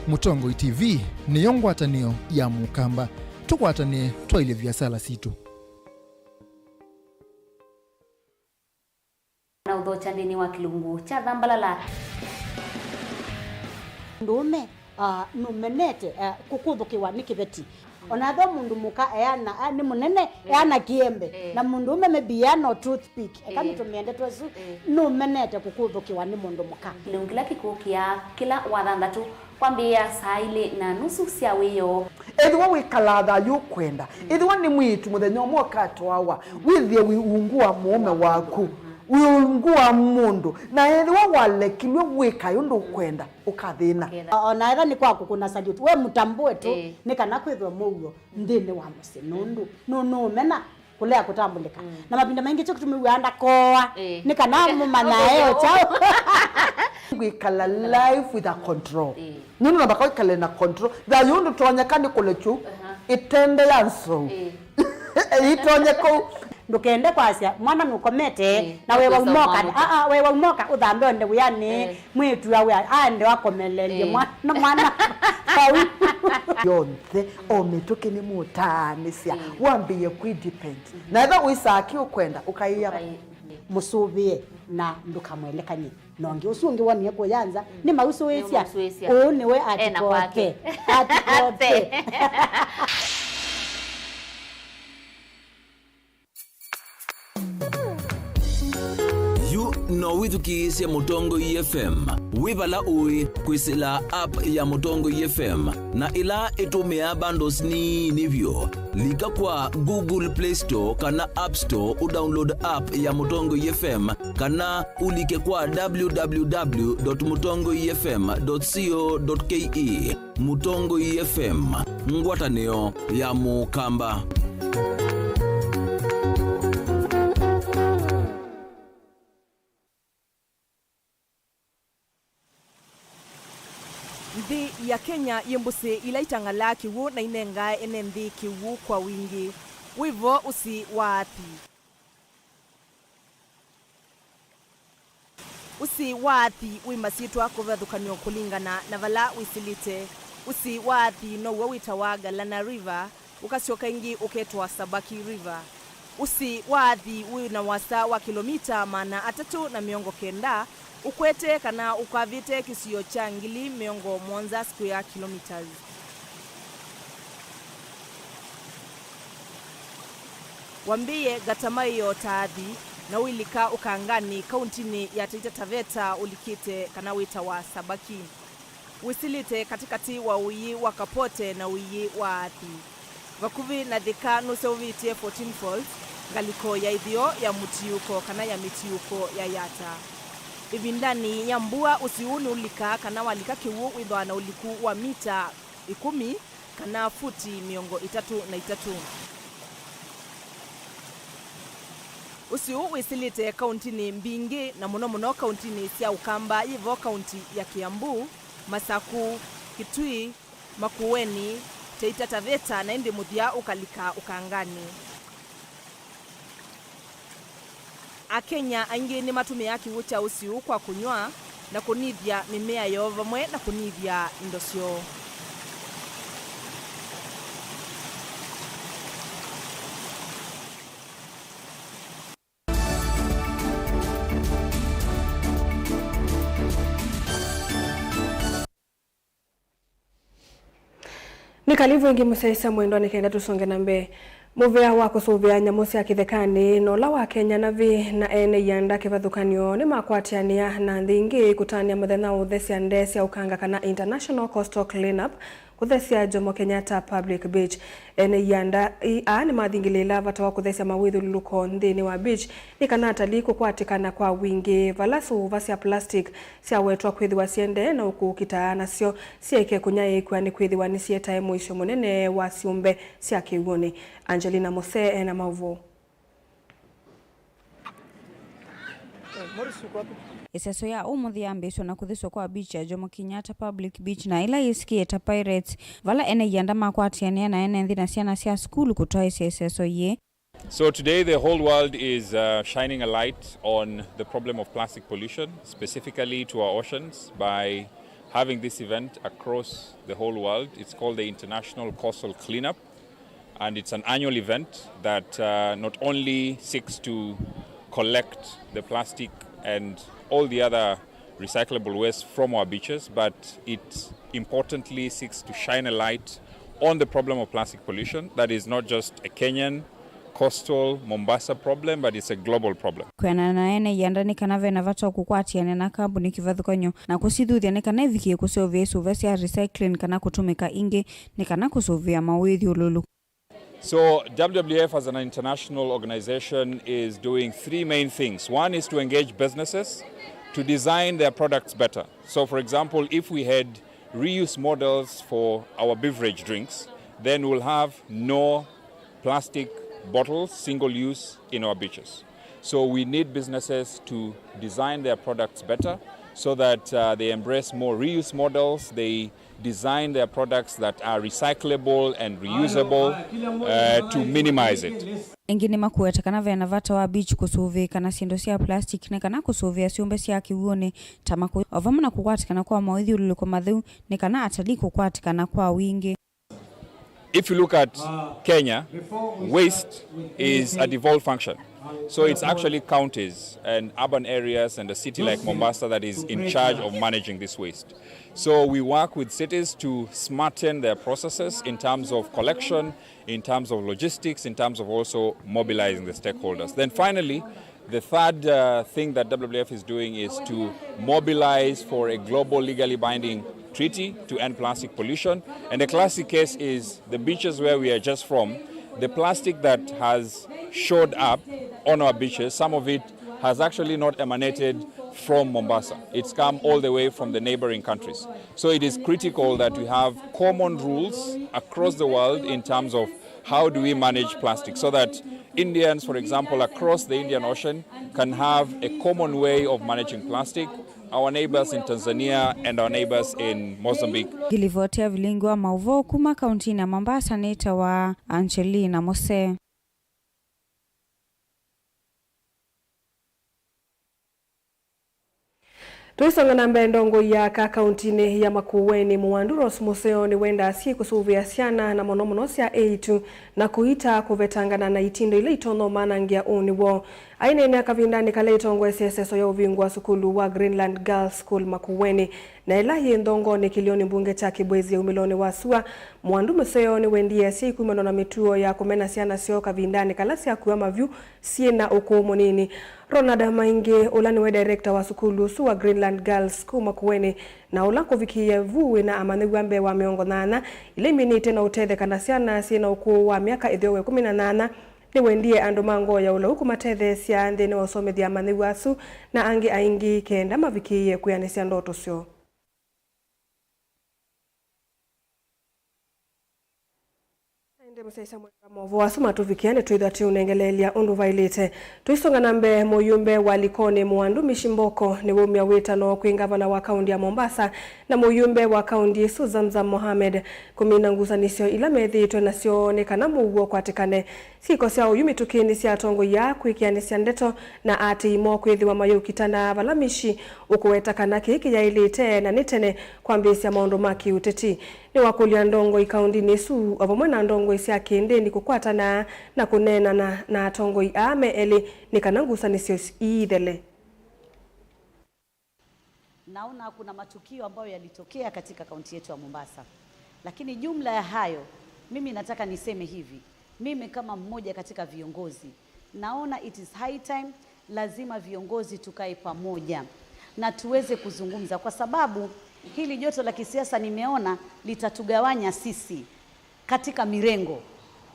Mũtongoi T V nĩyo ngwatanĩo ya Mũkamba. Tũkwatanĩe twaĩlye viasala sitũ. Na ũthokya nthĩnĩ wa kĩlungu kya thambalala. Mũndũũme, ah, nũmenete, ah, kũkũthũkĩwa nĩ kĩveti. Ona ethĩwa mũndũ mũka eana, ah, nĩ mũnene, eh, eana kĩembe. Eh. Na mũndũũme maybe eana o toothpick. Eka, eh, nĩtũmĩe ndeto ĩsu, eh, nũmenete kũkũthũkĩwa nĩ mũndũ mũka. Kĩlungu kĩla kĩkũkĩa kĩla wathanthatũ. Kwambĩĩa saa ilĩ na nusu sya wĩoo. Ethĩwa wĩkalaa thayũ ũkwenda, ethĩwa nĩ mwĩĩtu mũthenya ũmwe ũkatwawa, wĩthĩe wĩ ungu wa mũũme waku, wĩ ungu wa mũndũ, na ethĩwa walekilw'e wĩkae ũndũ ũkwenda, ũkathĩna. O na ethĩwa nĩ kwa kũkũna salute, we mũtambũe tu, ĩĩ, nĩ kana kwĩthwe mũuo nthĩnĩ wa mũsyĩ, nũndũ nũ-, nũũmena kũlea kũtambũlĩka. Mm. Na mavinda maingĩ kyo kĩtumi wĩaa ndakooa, ĩĩ, nĩ kana mũmanyae o kyaũ. Kwĩkala life with a control. Ĩĩ. Nũndũ namba kwĩkale na control. Thayũ ndũtonyeka nĩ kũlekyu, aha, ĩtende ya nzou. Ĩĩ. Ĩitonye kũu. Ndũkende kwasya, mwana nũkomete, ĩĩ, na wewa ũkosa ũmoka, mwana. Aa, wewa ũmoka, ũthambe onde wĩanĩ. Ĩĩ. Mwĩĩtu awe aende akomelelye, ĩĩ, mwana, mwana vau. Yonthe, o mĩtũkĩ nĩmũtaanĩsya, ĩĩ, wambĩĩe kwĩ depend. Mhm. Na ethĩwa ũisaa kĩ ũkwenda, ũkaĩa. Ũkai-, mũsũvĩe na ndũkamwelekany'e na ũngĩ. Ũsu ũngĩ wonie kũya nza, mm, nĩ mausũĩsya. Nĩ mausũĩsya. Ũũ nĩwe ena kwake. Atikote. Atikote. Yu no wĩthukĩĩsye Mũtongoi F M wĩ vala ũĩ kwĩsĩla app ya Mũtongoi F M, na ĩla ĩtũmĩaa bundles nini vyũ. Lika kwa Google Play Store kana App Store ũdownload app ya Mũtongoi F M, kana ũlike kwa w w w dot mutongoi f m dot co dot k e. Mũtongoi F M, ngwatanĩo ya Mũkamba. Nthĩ ya Kenya yĩ mbũsĩ ila itang'alaa kĩw'ũ na inengaa ene nthĩ kĩw'ũ kwa wingĩ. Wĩ vo ũsĩ wa athi. Ũsĩ wa athi wĩ masyĩtwa kũvathũkanw'a kũlingana na vala wĩsĩlĩte. Ũsĩ wa athi now'o wĩtawa Galana River, ũkasyoka ĩngĩ ũketwa Sabaki River. Ũsĩ wa athi wĩ na wasa wa kĩlomita maana atatũ na mĩongo kenda, ũkwete kana ũkavĩte kĩsio kya ngili mĩongo mũonza square kilometres. Wambĩĩe Gatamaĩo ta athi, na ũilika Ũkanganĩ, kauntinĩ ya Taita Taveta, ũlikĩte kana wĩtawa Sabaki. Wĩsĩlĩte katĩkatĩ wa ũiĩ wa Kapote na ũiĩ wa Athi. Vakuvĩ na Thika nũseũvĩtye Fourteen Falls, ngalĩko ya ĩtheo ya mũtiũko kana ya mĩtiũko ya Yatta. Ĩvindanĩ ya mbua, ũsĩ ũũ nĩũlikaa kana walika kĩw'ũ wĩthwaa na ũliku wa mita ĩkũmi kana futi mĩongo ĩtatũ na itatũ. Ũsĩ ũũ wĩsĩlĩte kauntinĩ mbingĩ, na mũno mũno kauntinĩ sya Ũkamba, yĩ vo kaunti ya Kiambu, Masaku, Kitui, Makueni, Taita Taveta, na ĩndĩ mũthya ũkalika Ũkanganĩ. Akenya aingĩ nĩmatũmĩaa kĩw'ũ kya ũsĩ ũũ kwa kũnyw'a na kũnĩthya mĩmea yoo vamwe na kũnĩthya indo syoo. Kalivu ĩngĩ mũsyaĩĩsya mwendwa, nĩ kenda tũsonge na mbee. Mũvea wa kũsũvĩa nyamũ sya kĩthekanĩ na ũla wa Kenya Navy na ene ianda kĩvathũkany'o nĩmakwatĩanĩa na nthĩ ingĩ kũtanĩa mũthenya wa ũthesya ndee sya ũkanga kana International Coastal Cleanup kũthesya Jomo Kenyatta Public Beach. Ene ianda ii aa nĩmathingĩlĩĩla vata wa kũthesya mawĩthyũlũlũko nthĩnĩ wa beach nĩ kana atalii kũkwatĩkana kwa wingĩ vala sũva sya plastic syawetwa kwĩthĩwa syendee na ũkũũkita nasyo syaĩke kũnyaĩĩkw'a nĩkwĩthĩwa nĩsyĩtae mũisyo mũnene wa syũmbe sya kĩw'ũnĩ. Angelina Mose ena maũvoo. Ĩseso ya ũmũnthĩ yambĩĩsw'a na kũthĩswa kwa beach ya Jomo Kenyatta Public Beach na ĩla yĩsikie ta Pirates, vala ene ianda makwatĩanĩa na ene nthĩ na syana sya sukulu kũtwaĩsya ĩseso yĩĩ. So today the whole world is uh, shining a light on the problem of plastic pollution, specifically to our oceans, by having this event across the whole world. It's called the International Coastal Cleanup, and it's an annual event that uh, not only seeks to collect the plastic and all the other recyclable waste from our beaches, but it importantly seeks to shine a light on the problem of plastic pollution that is not just a Kenyan coastal Mombasa problem, but it's a global problem. Kwĩanana na ene ianda nĩ kana ve na vata wa kũkwatĩanĩa na kambuni kĩvathũkany'o na kũsithuthya nĩ kana ivikie kũseũvya isũva sya recycling kana kũtũmĩka ĩngĩ nĩ kana kũsũvĩa mawĩthyũlũlũko. So W W F as an international organization is doing three main things. One is to engage businesses to design their products better. So for example, if we had reuse models for our beverage drinks, then we'll have no plastic bottles, single use, in our beaches. So we need businesses to design their products better so that uh, they embrace more reuse models, they design their products that are recyclable and reusable uh, to minimize it. Ĩngĩ nĩmakũweta kana ve na vata wa beach kũsũvĩĩka na syĩndũ sya plastic nĩ kana kũsũvĩa syũmbe sya kĩw'ũnĩ ta makũyũ, o vamwe na kũkwatĩkana kwa mawĩthyũlũlũko matheu nĩ kana atalii kũkwatĩkana kwa wingĩ. If you look at Kenya, waste is a devolved function. So it's actually counties and urban areas and a city like Mombasa that is in charge of managing this waste. So we work with cities to smarten their processes in terms of collection, in terms of logistics, in terms of also mobilizing the stakeholders. Then finally, the third uh, thing that W W F is doing is to mobilize for a global legally binding treaty to end plastic pollution. And the classic case is the beaches where we are just from. The plastic that has showed up on our beaches, some of it has actually not emanated from Mombasa. It's come all the way from the neighboring countries. So it is critical that we have common rules across the world in terms of how do we manage plastic so that Indians, for example, across the Indian Ocean can have a common way of managing plastic. Our neighbors in Tanzania and our neighbors in Mozambique. Ngilivoti ya vilingi wa maũvoo kuma kauntinĩ ya Mombasa nĩtawa Angelina Mose. Tũisonga na mbee, ndongoi ya aka kauntinĩ ya Makueni, Mũwandu Rose Mũseo, nĩwendaa syĩ kũsũvĩa syana na mũno mũno sya eĩtu na kũita kũvetangana na itindo ila itonya ũmanangĩa ũnĩ woo. Aineenea kavindanĩ kala ĩtongoesye ĩseso ya ũvingũa sukulu wa Greenland Girls School Makueni, na ĩla yĩ nthongonĩ kĩlĩonĩ mbunge kya Kĩbwezi ya umĩlonĩ wa sua, Mũwandu Mũseo nĩwendie asyai kumana na mĩtuo ya kũmena syana syoo kavindanĩ kala syakua mavyũ syĩ na ũkũũ mũnini. Ronald Maingi, ũla nĩwe director wa sukulu ũsu wa Greenland Girls kũu Makueni, na ũla kũvikĩie vu wĩna amanyĩw'a mbee wa mĩongo nyanya, ila iminĩte na ũtetheka na syana syĩ na ũkũũ wa myaka ĩtheo wa ĩkũmi na nyanya, nĩwendie andũ ma ngoo ya ũlau kũmatetheesya nthĩnĩ wa ũsomethya amanyĩw'a asu na angĩ aingĩ kenda mavikĩĩe kwĩanĩsya ndoto syoo. Ĩndĩ mũsyaĩĩsya mwendwa, maũvoo asu matũvikĩa, nĩtwĩthwa tũiũnengeleelya ũndũ vaĩlĩte. Tũisonga na mbee, mũyumbe wa Likoni Mũwandu Mishi Mboko nĩwaumya wĩtano kwĩ ngavana wa kaunti ya Mombasa na mũyumbe wa kaunti ĩsu Zamzam Mohamed kũmina ngusanĩsyo ila methĩĩtwe nasyo nĩ kana mũuo ũkwatĩkane. Syĩko sya ũyu mĩtũkĩnĩ sya atongoi aa kwĩkĩanĩsya ndeto na aatĩĩi moo kwĩthĩwa mayũkitana vala Mishi ũkũweta kana kĩĩ kĩyaĩlĩte na nĩ tene kwambĩĩsya maũndũ ma kĩũteti. Nĩwakũlya ndongoi kauntinĩ ĩsu o vamwe na ndongoi sya kĩndĩni kũkwatana na kũneenana na atongoi aa me elĩ nĩ kana ngusanĩsyo iithele. Naona kuna matukio ambayo yalitokea katika kaunti yetu ya Mombasa. Lakini jumla ya hayo, mimi nataka niseme hivi, mimi kama mmoja katika viongozi, naona it is high time, lazima viongozi tukae pamoja na tuweze kuzungumza, kwa sababu hili joto la kisiasa nimeona litatugawanya sisi katika mirengo,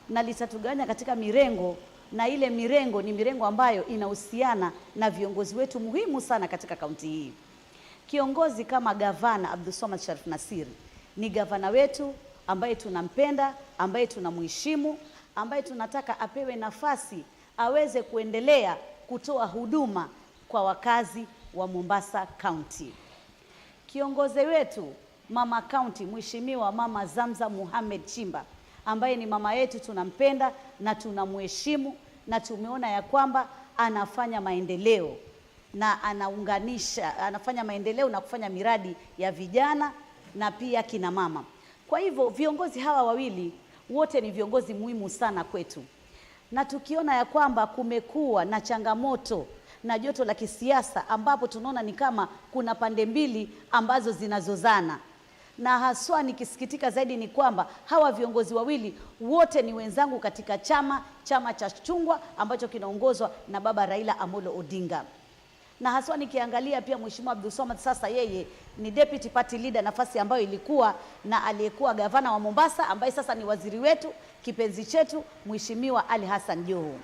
na litatugawanya katika mirengo, na ile mirengo ni mirengo ambayo inahusiana na viongozi wetu muhimu sana katika kaunti hii. Kiongozi kama gavana Abdulswamad Sharif Nassir ni gavana wetu ambaye tunampenda, ambaye tunamheshimu, ambaye tunataka apewe nafasi aweze kuendelea kutoa huduma kwa wakazi wa Mombasa County. Kiongozi wetu mama county, Mheshimiwa Mama Zamzam Mohamed Chimba, ambaye ni mama yetu, tunampenda na tunamheshimu, na tumeona ya kwamba anafanya maendeleo na anaunganisha, anafanya maendeleo na kufanya miradi ya vijana na pia kina mama. Kwa hivyo viongozi hawa wawili wote ni viongozi muhimu sana kwetu, na tukiona ya kwamba kumekuwa na changamoto na joto la kisiasa, ambapo tunaona ni kama kuna pande mbili ambazo zinazozana, na haswa nikisikitika zaidi ni kwamba hawa viongozi wawili wote ni wenzangu katika chama, chama cha chungwa ambacho kinaongozwa na baba Raila Amolo Odinga. Na haswa nikiangalia pia Mheshimiwa Abdulswamad, sasa yeye ni deputy party leader, nafasi ambayo ilikuwa na aliyekuwa gavana wa Mombasa, ambaye sasa ni waziri wetu, kipenzi chetu, Mheshimiwa Ali Hassan Joho.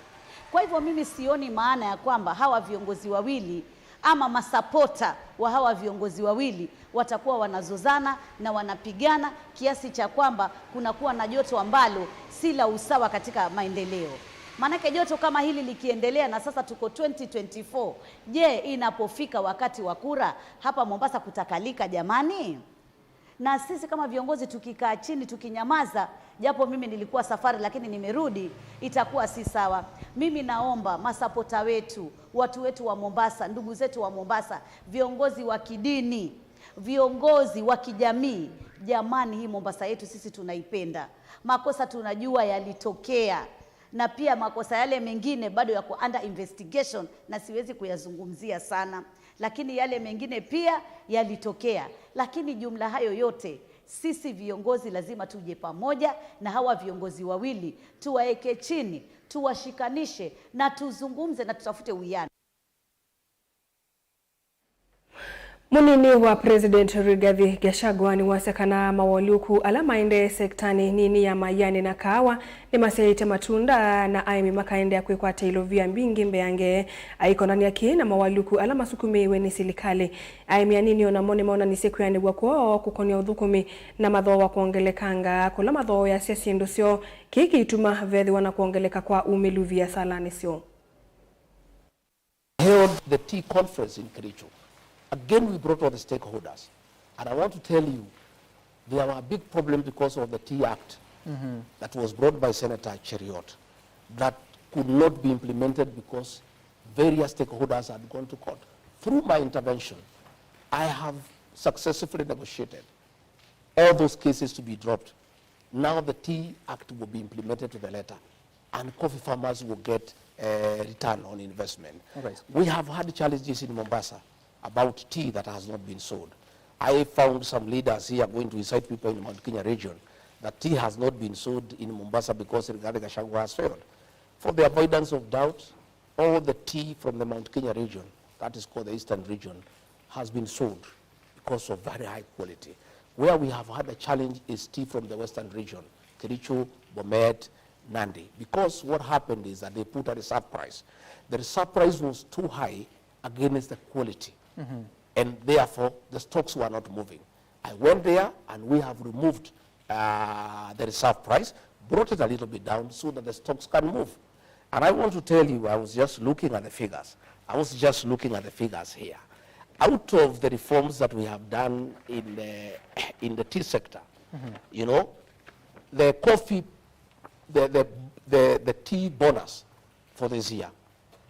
Kwa hivyo mimi sioni maana ya kwamba hawa viongozi wawili ama masapota wa hawa viongozi wawili watakuwa wanazozana na wanapigana kiasi cha kwamba kunakuwa na joto ambalo si la usawa katika maendeleo. Maanake joto kama hili likiendelea, na sasa tuko twenty twenty-four, je, inapofika wakati wa kura, hapa Mombasa kutakalika jamani? Na sisi kama viongozi tukikaa chini tukinyamaza, japo mimi nilikuwa safari lakini nimerudi, itakuwa si sawa. Mimi naomba masapota wetu, watu wetu wa Mombasa, ndugu zetu wa Mombasa, viongozi wa kidini, viongozi wa kijamii, jamani, hii Mombasa yetu sisi tunaipenda. Makosa tunajua yalitokea, na pia makosa yale mengine bado yako under investigation na siwezi kuyazungumzia sana, lakini yale mengine pia yalitokea. Lakini jumla hayo yote, sisi viongozi lazima tuje pamoja na hawa viongozi wawili, tuwaeke chini, tuwashikanishe na tuzungumze na tutafute uwiano. Mũnini wa President Rigathi Gachagua nĩwasya kana mawalyũku ala maendee sektanĩ nini ya maĩanĩ na kaawa nĩmasyaĩte matunda, na aĩmi makaendeea kwĩkwata ilovia mbingĩ mbeange. Aikonany'a kĩĩ na mawalyũku ala masukumĩĩwe nĩ silikalĩ, aĩmi anini o namo nĩmaonanisye kwĩanĩw'a kwoo kũkonĩa ũthũkũmi na mathooa kwongelekanga kũla mathooeasya syĩndũ syoo, kĩĩ kĩituma vethĩwa na kwongeleka kwa umĩlu viasalanĩ syoo. Held the tea conference in Kericho. Again, we brought all the stakeholders. And I want to tell you, there were big problems because of the Tea Act that was brought by Senator Cheruiyot that could not be implemented because various stakeholders had gone to court. Through my intervention, I have successfully negotiated all those cases to be dropped. Now the Tea Act will be implemented to the letter, and coffee farmers will get a return on investment. Okay. We have had challenges in Mombasa about tea that has not been sold. I found some leaders here going to incite people in Mount Kenya region that tea has not been sold in Mombasa because Rigathi Gachagua has failed. For the avoidance of doubt, all the tea from the Mount Kenya region, that is called the Eastern region, has been sold because of very high quality. Where we have had a challenge is tea from the Western region, Kericho, Bomet, Nandi. Because what happened is that they put a reserve price. The reserve price was too high against the quality, and therefore the stocks were not moving. I went there and we have removed uh, the reserve price, brought it a little bit down so that the stocks can move. And I want to tell you, I was just looking at the figures. I was just looking at the figures here. Out of the reforms that we have done in the, in the tea sector, you know, the coffee, the, the, the, the tea bonus for this year,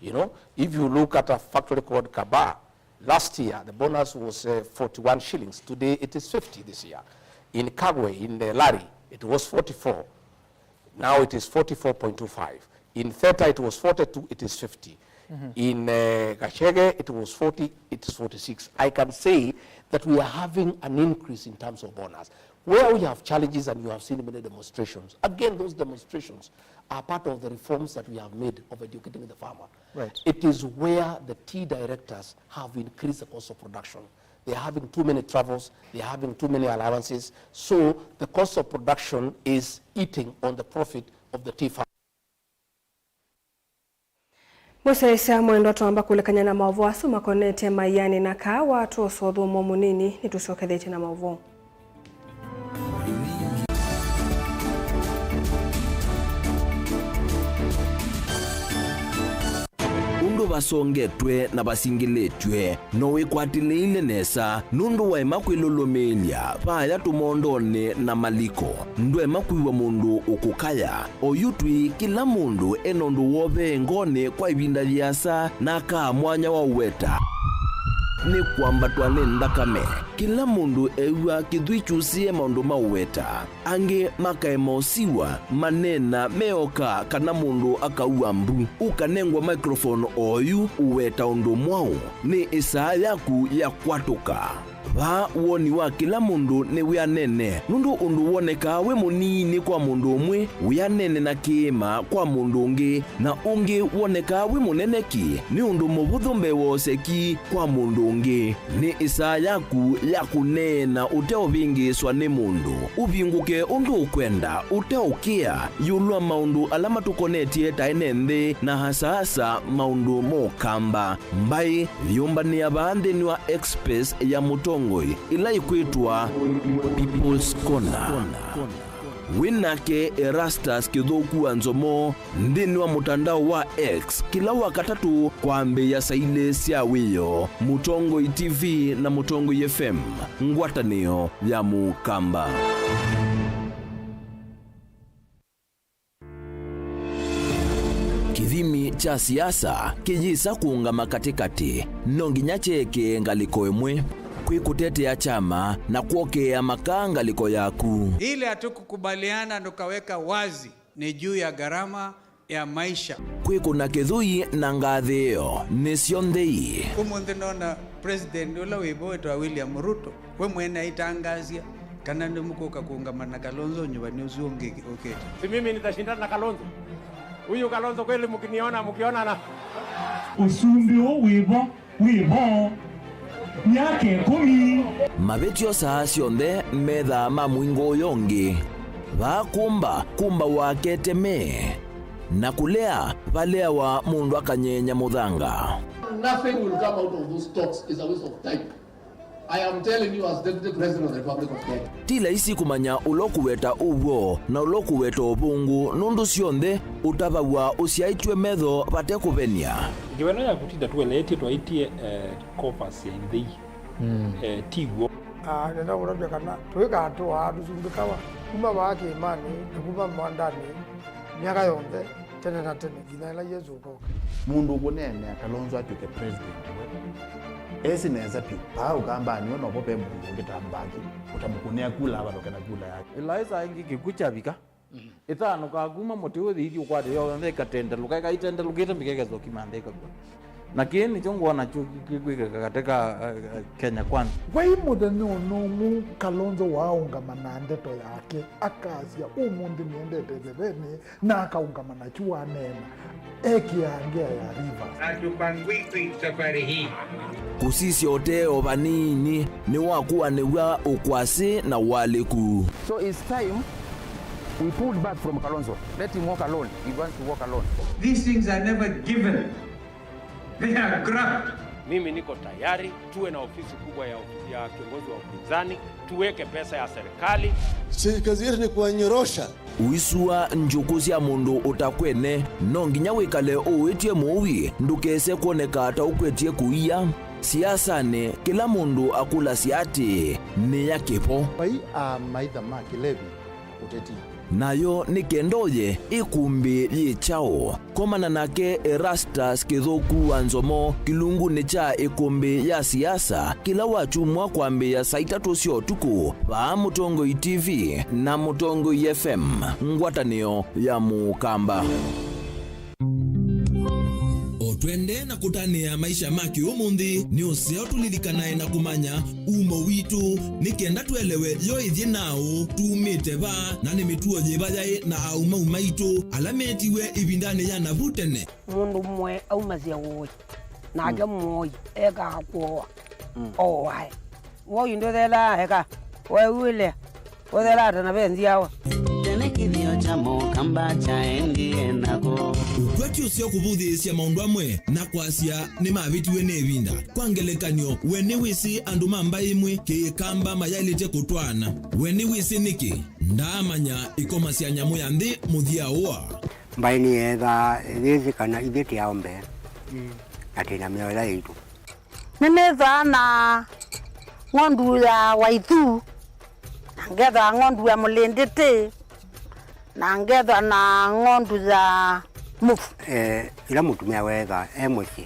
you know, if you look at a factory called Kaba, last year the bonus was uh, forty-one shillings. Today it is fifty this year. In Kagwe, in uh, Lari, it was forty-four. Now it is forty-four point two five. In Theta it was forty-two, it is fifty. In uh, Gachege it was forty, it is forty-six. I can say that we are having an increase in terms of bonus. Where we have challenges and you have seen many demonstrations, again, those demonstrations are part of the reforms that we have made of educating the farmer. Right. It is where the tea directors have increased the cost of production. They are having too many travels, they are having too many allowances, so the cost of production is eating on the profit of the tea farmer. Mũsyaĩĩsya mwendwa, twamba kũlekany'a na maũvoo asu makonetye maianĩ na kaawa, twosa ũthũmũo mũnini, nĩtũsyokethĩtye na maũvoo. Ũndũ vasongetwe na vasingĩlĩtw'e, no wĩkwatĩlĩĩle nesa nũndũ waema kwĩlũlũmĩĩlya vaaya tũmondonĩ na maliko. Ndwaema kwĩw'a mũndũ ũkũkaya. Oyu twĩ kĩla mũndũ e na ũndũ wovee ngoonĩ kwa ĩvinda yĩasa na akaa mwanya wa ũweta. Nĩ kwambatwa nĩ nthakame. Kĩla mũndũ ew'aa kĩthwii kyusĩe maũndũ ma ũweta. Angĩ makaema ũsiw'a, maneena meoka kana mũndũ akaua mbu. Ũkanengwa microphone oyu ũweta ũndũ mwaũ. Nĩ ĩsaa yaku ya kwatũka. Vaa woni wa kĩla mũndũ nĩ wĩanene, nũndũ ũndũ wonekaa wĩ mũnini kwa mũndũ ũmwe wĩanene na kĩĩma kwa mũndũ ũngĩ, na ũngĩ wonekaa wĩ mũnene ki nĩ ũndũ mũvũthũ mbee wa ũseki kwa mũndũ ũngĩ. Nĩ ĩsaa yaku ya kũneena ũteũvĩngĩĩswa nĩ mũndũ. Ũvingũke ũndũ ũkwenda, ũteũkĩa ĩũlũ wa maũndũ ala matũkonetye ta ene nthĩ, na asaasa maũndũ ma Ũkamba. Mbaĩ yĩũmbanĩa vaa nthĩnĩ wa X space ya mũtongoi, ĩla ĩkwĩtwa People's Corner. Wĩ nake Erastus Kĩthũku wa Nzomo nthĩnĩ wa mũtandao wa X kĩla Wakatatũ kwambĩĩa saa ilĩ sya wĩoo. Mũtongoi T V na Mũtongoi F M, ngwatanĩo ya Mũkamba. Kĩthimi kya siasa kĩyĩsa kũũngama katĩkatĩ. No nginya kyeekĩe ngalĩko ĩmwe. Kwĩ kũtetea kyama na kwokeea makaa ngalĩko yaku. Ile hatukukubaliana tukaweka wazi ni juu ya gharama ya maisha. Kwĩkũna kĩthũi na ngathĩĩo nĩ syonthe ii. Ũmũnthĩ nona president ũla wĩ vo wĩtawa William Ruto, we mwene aitangaasya kana nĩmũkũka kũũngama na Kalonzo nyuvani ũsu ũngĩ ũkĩte. Si mimi nitashindana na Kalonzo? Huyu Kalonzo kweli mkiniona, mkionana? Ũsumbĩ ũũ wĩ vo, wĩ vo myaka ĩkũmi. Mavĩtyo saa syonthe methaa ma mũingo ũyũ ũngĩ. Vaa kũmba, kũmba wakete me. Na kũlea, valeawa mũndũ akanyeenya mũthanga. Nothing will come out of those talks is a waste of time. I am telling you as Deputy President of the Republic of Kenya. Ti laisi kũmanya ũla ũkũweta ũw'o na ũla ũkũweta ũvũngũ, nũndũ syonthe ũtavaw'a ũsyaĩtw'e metho vate kũvenia. Ngewa ĩno ya kũtinda tũeleetye twaĩtye, eh, coffers ya ithei, eh, ti w'o. Ah, nenda kũtavya kana tũikatũaa tũsumbĩkawa kuma vaa kĩĩmanĩ na kuma mwandanĩ myaka yonthe tene na tene nginya ĩla Yesũ ũkoka. Mũndũ ũkũneenea Kalonzo atw'ĩke president we esĩ nesa vyũ. Vaa Ũkambanĩ we novo ve mũndũ ũngĩ ta Mbaki ũtamũkũnĩa kula avalũke na kula yake. Ĩlaĩsa ĩngĩ kĩkw'ũ kyavika, ĩtanũkaa kuma mũtĩ ũyũ ĩthi ũkwate yonthe ĩkatendelũka, ĩkaitendelũkĩte mbika ĩkesa ũkima nthĩ ĩkakw'a. Na kĩĩ nĩkyo ngwona kyo kĩkwĩkĩka katĩ ka, eh, eh, Kenya Kwanza. Vai mũthenya ona ũmwe Kalonzo waaũngama na ndeto yake, akasya, "Ũmũnthĩ nĩendete ĩthevenĩ," na akaũngama nakyu waneena, ekĩaa ngea ya Rivers. Hatupangwikwi safari hii. Kũsisya ũtee o vanini nĩwakũanĩw'a ũkwasĩ na ũalĩku. So it's time we pulled back from Kalonzo. Let him walk alone. He wants to walk alone. These things are never given. They are grabbed. Mimi niko tayari tuwe na ofisi kubwa ya, ya kiongozi wa upinzani, tuweke pesa ya serikali. Si kazi yetu ni kuwanyorosha. Ũisua njũkũ sya mũndũ ũtakwene, no nginya wĩkale ũĩtye mũui ndũkese kwoneka ta ũkwetye kũia. Siasanĩ, kĩla mũndũ akũlasya atĩĩ, "Nĩ ya kĩvo?" Vai a maitha ma kĩlevi ũteti. Nayo nĩ kenda ũye ĩkũmbĩ yĩ kyaũ? Komana nake Erastus Kĩthũku wa Nzomo kĩlungunĩ kya ĩkũmbĩ ya siasa kĩla wakyumwa kwambĩĩa saa itatũ sya ũtukũ vaa Mũtongoi T V na Mũtongoi F M, ngwatanĩo ya Mũkamba. O Twende na kũtanĩa maisha ma kĩũmũnthĩ, nĩ ũseo tũlilikanae na kũmanya umo witũ, nĩ kenda twelewe yo ĩthyĩ naũ, tumĩte va, na nĩ mĩtuo yĩva yaĩ na aumau maitũ ala metiwe ĩvindanĩ ya navu tene. Mũndũ ũmwe aumasya ũĩ, nake mũoi ekaa kũoa, ooae. Woi ndũthelaa eka, weũĩlea, ũthelaa ta na ve nzyawa. Tene kĩthĩo kya Mũkamba kyaendie nako. Ũkwati ũseo kũvũthĩĩsya maũndũ amwe na kwasya nĩmavĩtiwe nĩ ĩvinda. Kwa ngelekany'o, we nĩwĩsĩ andũ ma mbaĩ ĩmwe Kĩkamba mayaĩlĩte kũtwaana? We nĩwĩsĩ nĩkĩ? Ndaamanya ĩkoma sya nyamũ ya nthĩ mũthya ũa. Mbaĩ nĩyeethaa yĩsĩ kana ithyĩ tĩ aombe, na twĩ na mĩoyo yaitũ. Nĩnĩthaa na ng'ondu ya waithu, na ngetha ng'ondu ya mũlĩndĩtĩ, na ngetha na ng'ondu ya mũvu. Eh, ĩla mũtumĩa weetha e mũsyĩ,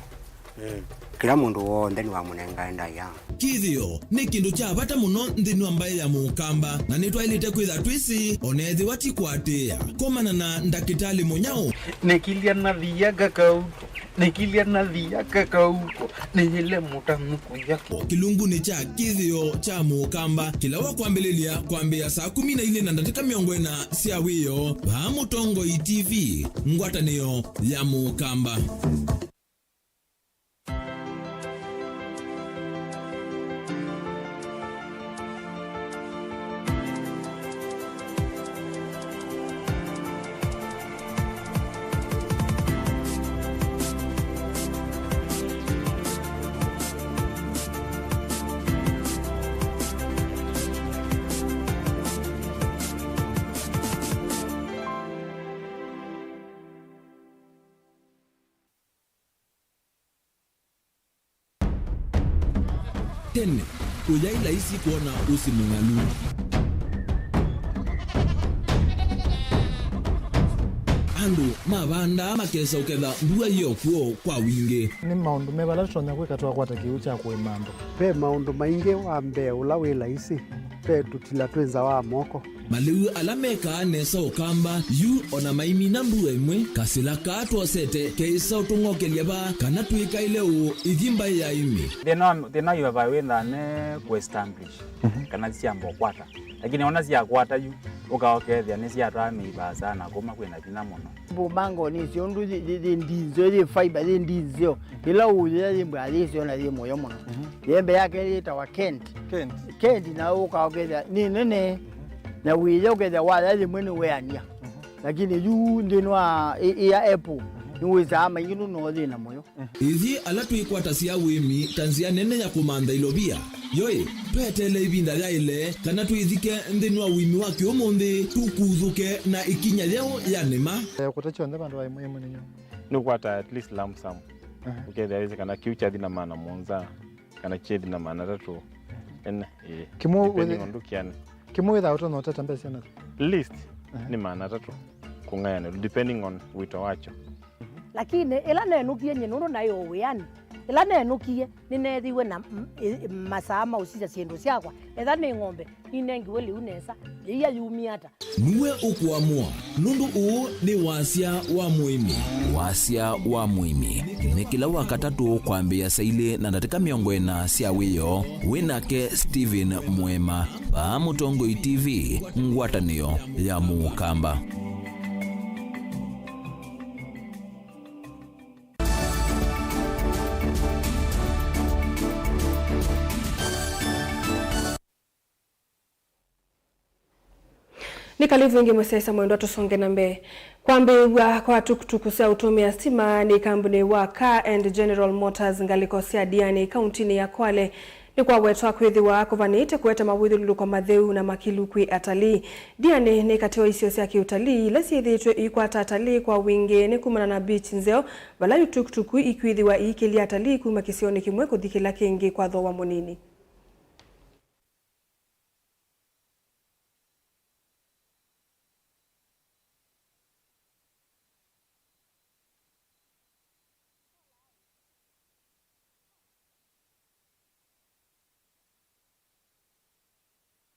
kĩla mũndũ w'onthe nĩwamũnengae ndaĩa. Kĩthĩo nĩ kĩndũ kya vata mũno nthĩnĩ wa mbaĩ ya Mũkamba, na nĩtwaĩlĩte kwĩtha twĩsĩ, o na ethĩwa ti kũatĩĩa. Komana na ndakĩtalĩ mũnyaũ. Nĩkilya na thia kakau. Nĩkilya na thia kakauko, nĩyĩle mũtanu kũya. Kĩlungunĩ kya kĩthĩo kya Mũkamba, kĩla wakwambĩlĩlya kwambĩĩa saa kũmi na ilĩ na ndatĩka mĩongo ĩna sya wĩoo, vaa Mũtongoi T V, ngwatanĩo ya Mũkamba. Tene, kũyaĩ laisi kwona ũsĩ mũng'alu. Andũ mavandaa makesa ũketha mbua yĩ o kw'o kwa wingĩ. Nĩ maũndũ meva ala tũtonya kwĩka twakwata kĩw'ũ kya kũĩma andũ? Ve maũndũ maingĩ. Wa mbee ũla wĩ laisi, ve tũtila twĩ nza wa moko. Malĩu ala mekaa nesa Ũkamba, yu o na maimina mbua ĩmwe, kasĩla kaa twosete keĩsa ũtũng'okelya vaa kana twĩkaĩle ũũ ithi mbaĩ ya ĩmĩ. Thĩna wa, thĩna wa highway wĩthaa ne kũ establish, kana syamba ũkwata. Lakini ona syakwata yu, ũka ũkethĩa nĩsyatwaa mĩivaa sana kuma kwĩna vinya mũno. Mbumbango nĩsyo ũndũ yĩ, yĩ, yĩ ndinzeo, yĩ fiber, yĩ ndinzeo. Ĩla ũyĩa yĩ mbwa yĩsyo na yĩ mũyo mũno. Yembe yake yĩtawa Kent. Kent. Kent na ũka ũkethĩa nĩ nene. Na wĩya ũkethĩa waya yĩmwe nĩweania. Lakini yu nthĩnĩ wa ĩ-, ĩ ya apple, nĩwĩsaa maingĩ nũno thĩna mũyo. Ĩthyĩ ala twĩkwatasya ũĩmi ta nzĩa nene ya kũmantha ilovia, yoĩ, tweteele ĩvinda yaĩle kana twĩthike nthĩnĩ wa ũĩmi wa kĩũmũnthĩ, tũkuthũke na ĩkinya yeũ ya nĩma. Eh, kũta kyonthe vandũ wa ĩmwe ĩmwe nĩyo. Nĩũkwata at least lump sum. Ũkethĩa wĩsĩ kana kĩu kyathi na maana mũonza, kana kyethi na maana atatũ. Ene, ĩĩ. Kĩmũ depending wĩthĩ-, on ndũkĩanĩ. Kĩmũ wĩthaa ũtonya ũtata mbesa na? Least, nĩ maana atatũ kũng'ayanĩlwa, depending on wĩto wakyo. Lakini ĩla nenũkie nyie nũndũ naĩ o wĩanĩ, ĩla nenũkie nĩneethiwe na m-, ĩ-, masaa ma ũsisya syĩndũ syakwa, etha nĩ ng'ombe, ninengiwe lĩu nesa, yĩia yumie ata? Nue ũkũamũa, nũndũ ũũ nĩ wasya wa mũĩmi. Wasya wa mũĩmi nĩ kĩla wa katatũ kwambĩĩa saa ilĩ na ndatĩka mĩongo ĩna sya wĩoo, wĩ nake Stephen Mwema, vaa Mũtongoi T V, ngwatanĩo ya Mũkamba. Nĩ karibu ĩngĩ mũsyaĩĩsya mwendwa, tũsonge na mbee. Kwambĩĩw'a kwa tukutuku sya ũtũmĩa stima nĩ kambuni wa Car and General Motors ngalĩko sya Diani, kauntinĩ ya Kwale, nĩkwawetwa kwĩthĩwa kũvanĩĩte kũete mavũthũlũlũko matheu na makilu kwĩ atalii. Diani nĩ katĩ wa isio sya kĩũtalii ila syĩthĩĩtwe iikwata atalii kwa wingĩ nĩ kumana na beach nzeo, vala yu tukutuku ikwĩthĩwa iikĩlya atalii kuma kĩsionĩ kĩmwe kũthi kĩla kĩngĩ kwa thooa mũnini.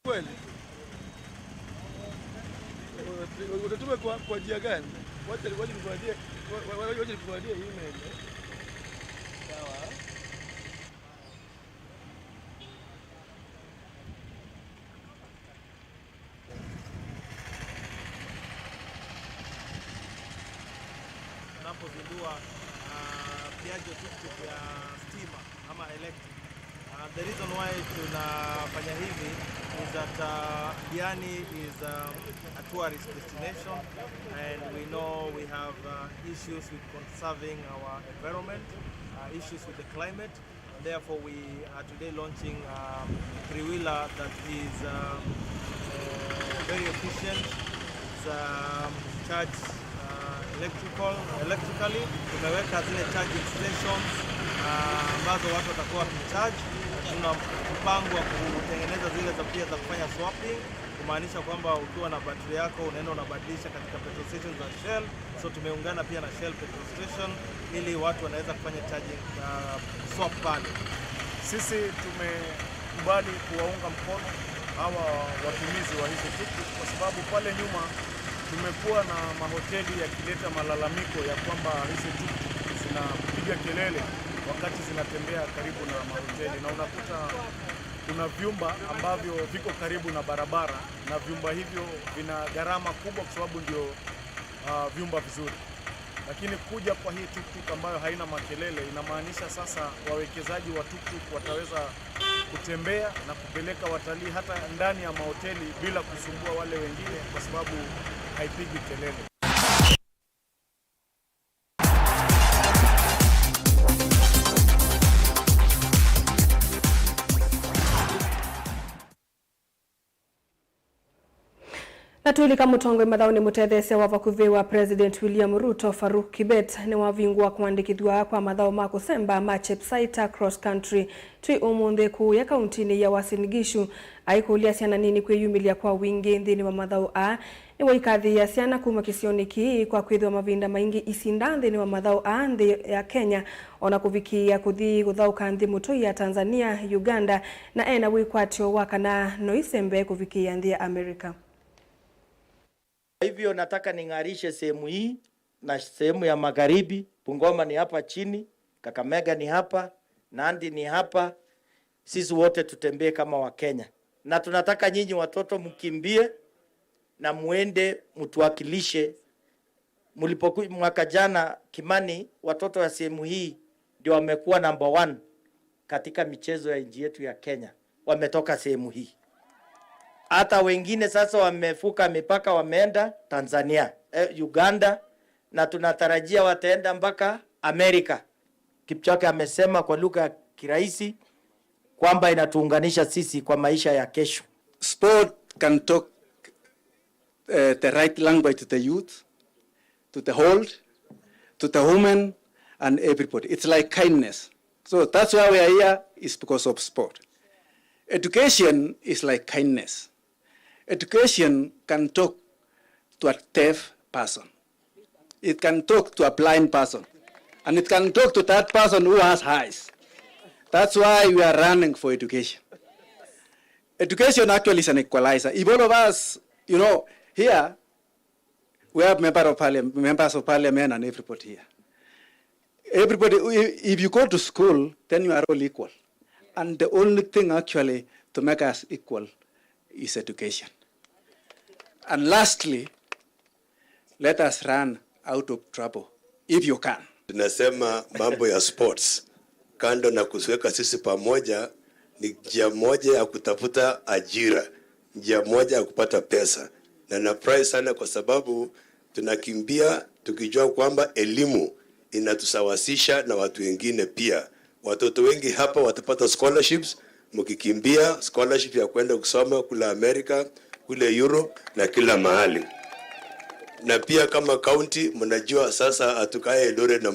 Kweli? Utatuma kwa, kwa njia gani? Wacha, wacha nikupatie, wa-, wa-, wacha nikupatie hii neno. Tunapozindua, ah, Piaggio tuktuk ya stima ama electric. Uh, the reason why tunafanya hivi is that, uh, Diani is, um, a tourist destination, and we know we have, uh, issues with conserving our environment, uh, issues with the climate. Therefore, we are today launching, um, a three-wheeler that is, um, uh, very efficient. It's, um, charged, uh, electrical, electrically. Tumeweka zile charging stations, uh, ambazo watu watakuwa wakicharge. Tuna mpango wa kutengeneza zile za pia za kufanya swapping, kumaanisha kwamba ukiwa na battery yako unaenda unabadilisha katika petrol stations za Shell. So tumeungana pia na Shell petrol station ili watu wanaweza kufanya charging, uh, swap pale. Sisi tumekubali kuwaunga mkono hawa watumizi wa hizi tuktuk kwa sababu pale nyuma tumekuwa na mahoteli yakileta malalamiko ya kwamba hizi tuktuk zinapiga kelele wakati zinatembea karibu na mahoteli, na unakuta kuna vyumba ambavyo viko karibu na barabara, na vyumba hivyo vina gharama kubwa kwa sababu ndio, ah, vyumba vizuri. Lakini kuja kwa hii tuktuk ambayo haina makelele inamaanisha sasa wawekezaji wa tuktuk wataweza kutembea na kupeleka watalii hata ndani ya mahoteli bila kusumbua wale wengine kwa sababu haipigi kelele. Na twĩlika mũtongoi mathaũnĩ, mũtetheesya wa vakuvĩ wa President William Ruto, Faruk Kibet, nĩwavingũa kũandĩkĩthw'a kwa mathaũ ma kũsemba ma CHEPSAITA Cross Country twi ũmũnthĩ kũũya kauntinĩ ya Uasin Gishu. Aikũlya syana nini kwĩyumĩlya kwa wingĩ nthĩnĩ wa mathaũ aa, nĩwaikathĩĩa syana kuma kĩsionĩ kĩĩ kwa kwĩthĩwa mavinda maingĩ isindaa nthĩnĩ wa mathaũ aa nthĩ ya Kenya, o na kũvikĩĩa kũthi kũthaũka nthĩ mũtũi ya Tanzania, Uganda, na e na wĩkwatyo wa kana no isembee kũvikĩĩa nthĩ ya America. Kwa hivyo nataka ning'arishe sehemu hii na sehemu ya magharibi. Bungoma ni hapa chini, Kakamega ni hapa, Nandi ni hapa. Sisi wote tutembee kama Wakenya, na tunataka nyinyi watoto mkimbie na muende mtuwakilishe. Mlipoku-, mwaka jana Kimani, watoto wa sehemu hii ndio wamekuwa number one katika michezo ya nchi yetu ya Kenya, wametoka sehemu hii. Hata wengine sasa wamevuka mipaka, wameenda Tanzania, eh, Uganda, na tunatarajia wataenda mpaka Amerika. Kipchoge amesema kwa lugha ya kirahisi kwamba inatuunganisha sisi kwa maisha ya kesho. Sport can talk, uh, the right language to the youth, to the old, to the women, and everybody. It's like kindness. So that's why we are here, is because of sport. Education is like kindness. Education can talk to a deaf person. It can talk to a blind person. And it can talk to that person who has eyes. That's why we are running for education. Education actually is an equalizer. If all of us, you know, here, we have member of parliament, members of parliament and everybody here. Everybody, if, if you go to school, then you are all equal. And the only thing actually to make us equal is education. And lastly, let us run out of trouble if you can. Tunasema mambo ya sports, kando na kusiweka sisi pamoja, ni njia moja ya kutafuta ajira, njia moja ya kupata pesa. Na nafurahi sana kwa sababu tunakimbia tukijua kwamba elimu inatusawasisha na watu wengine pia. Watoto wengi hapa watapata scholarships, mkikimbia scholarship ya kwenda kusoma kule Amerika, kule Europe na kila mahali. Na pia kama county, mnajua sasa hatukai Eldoret na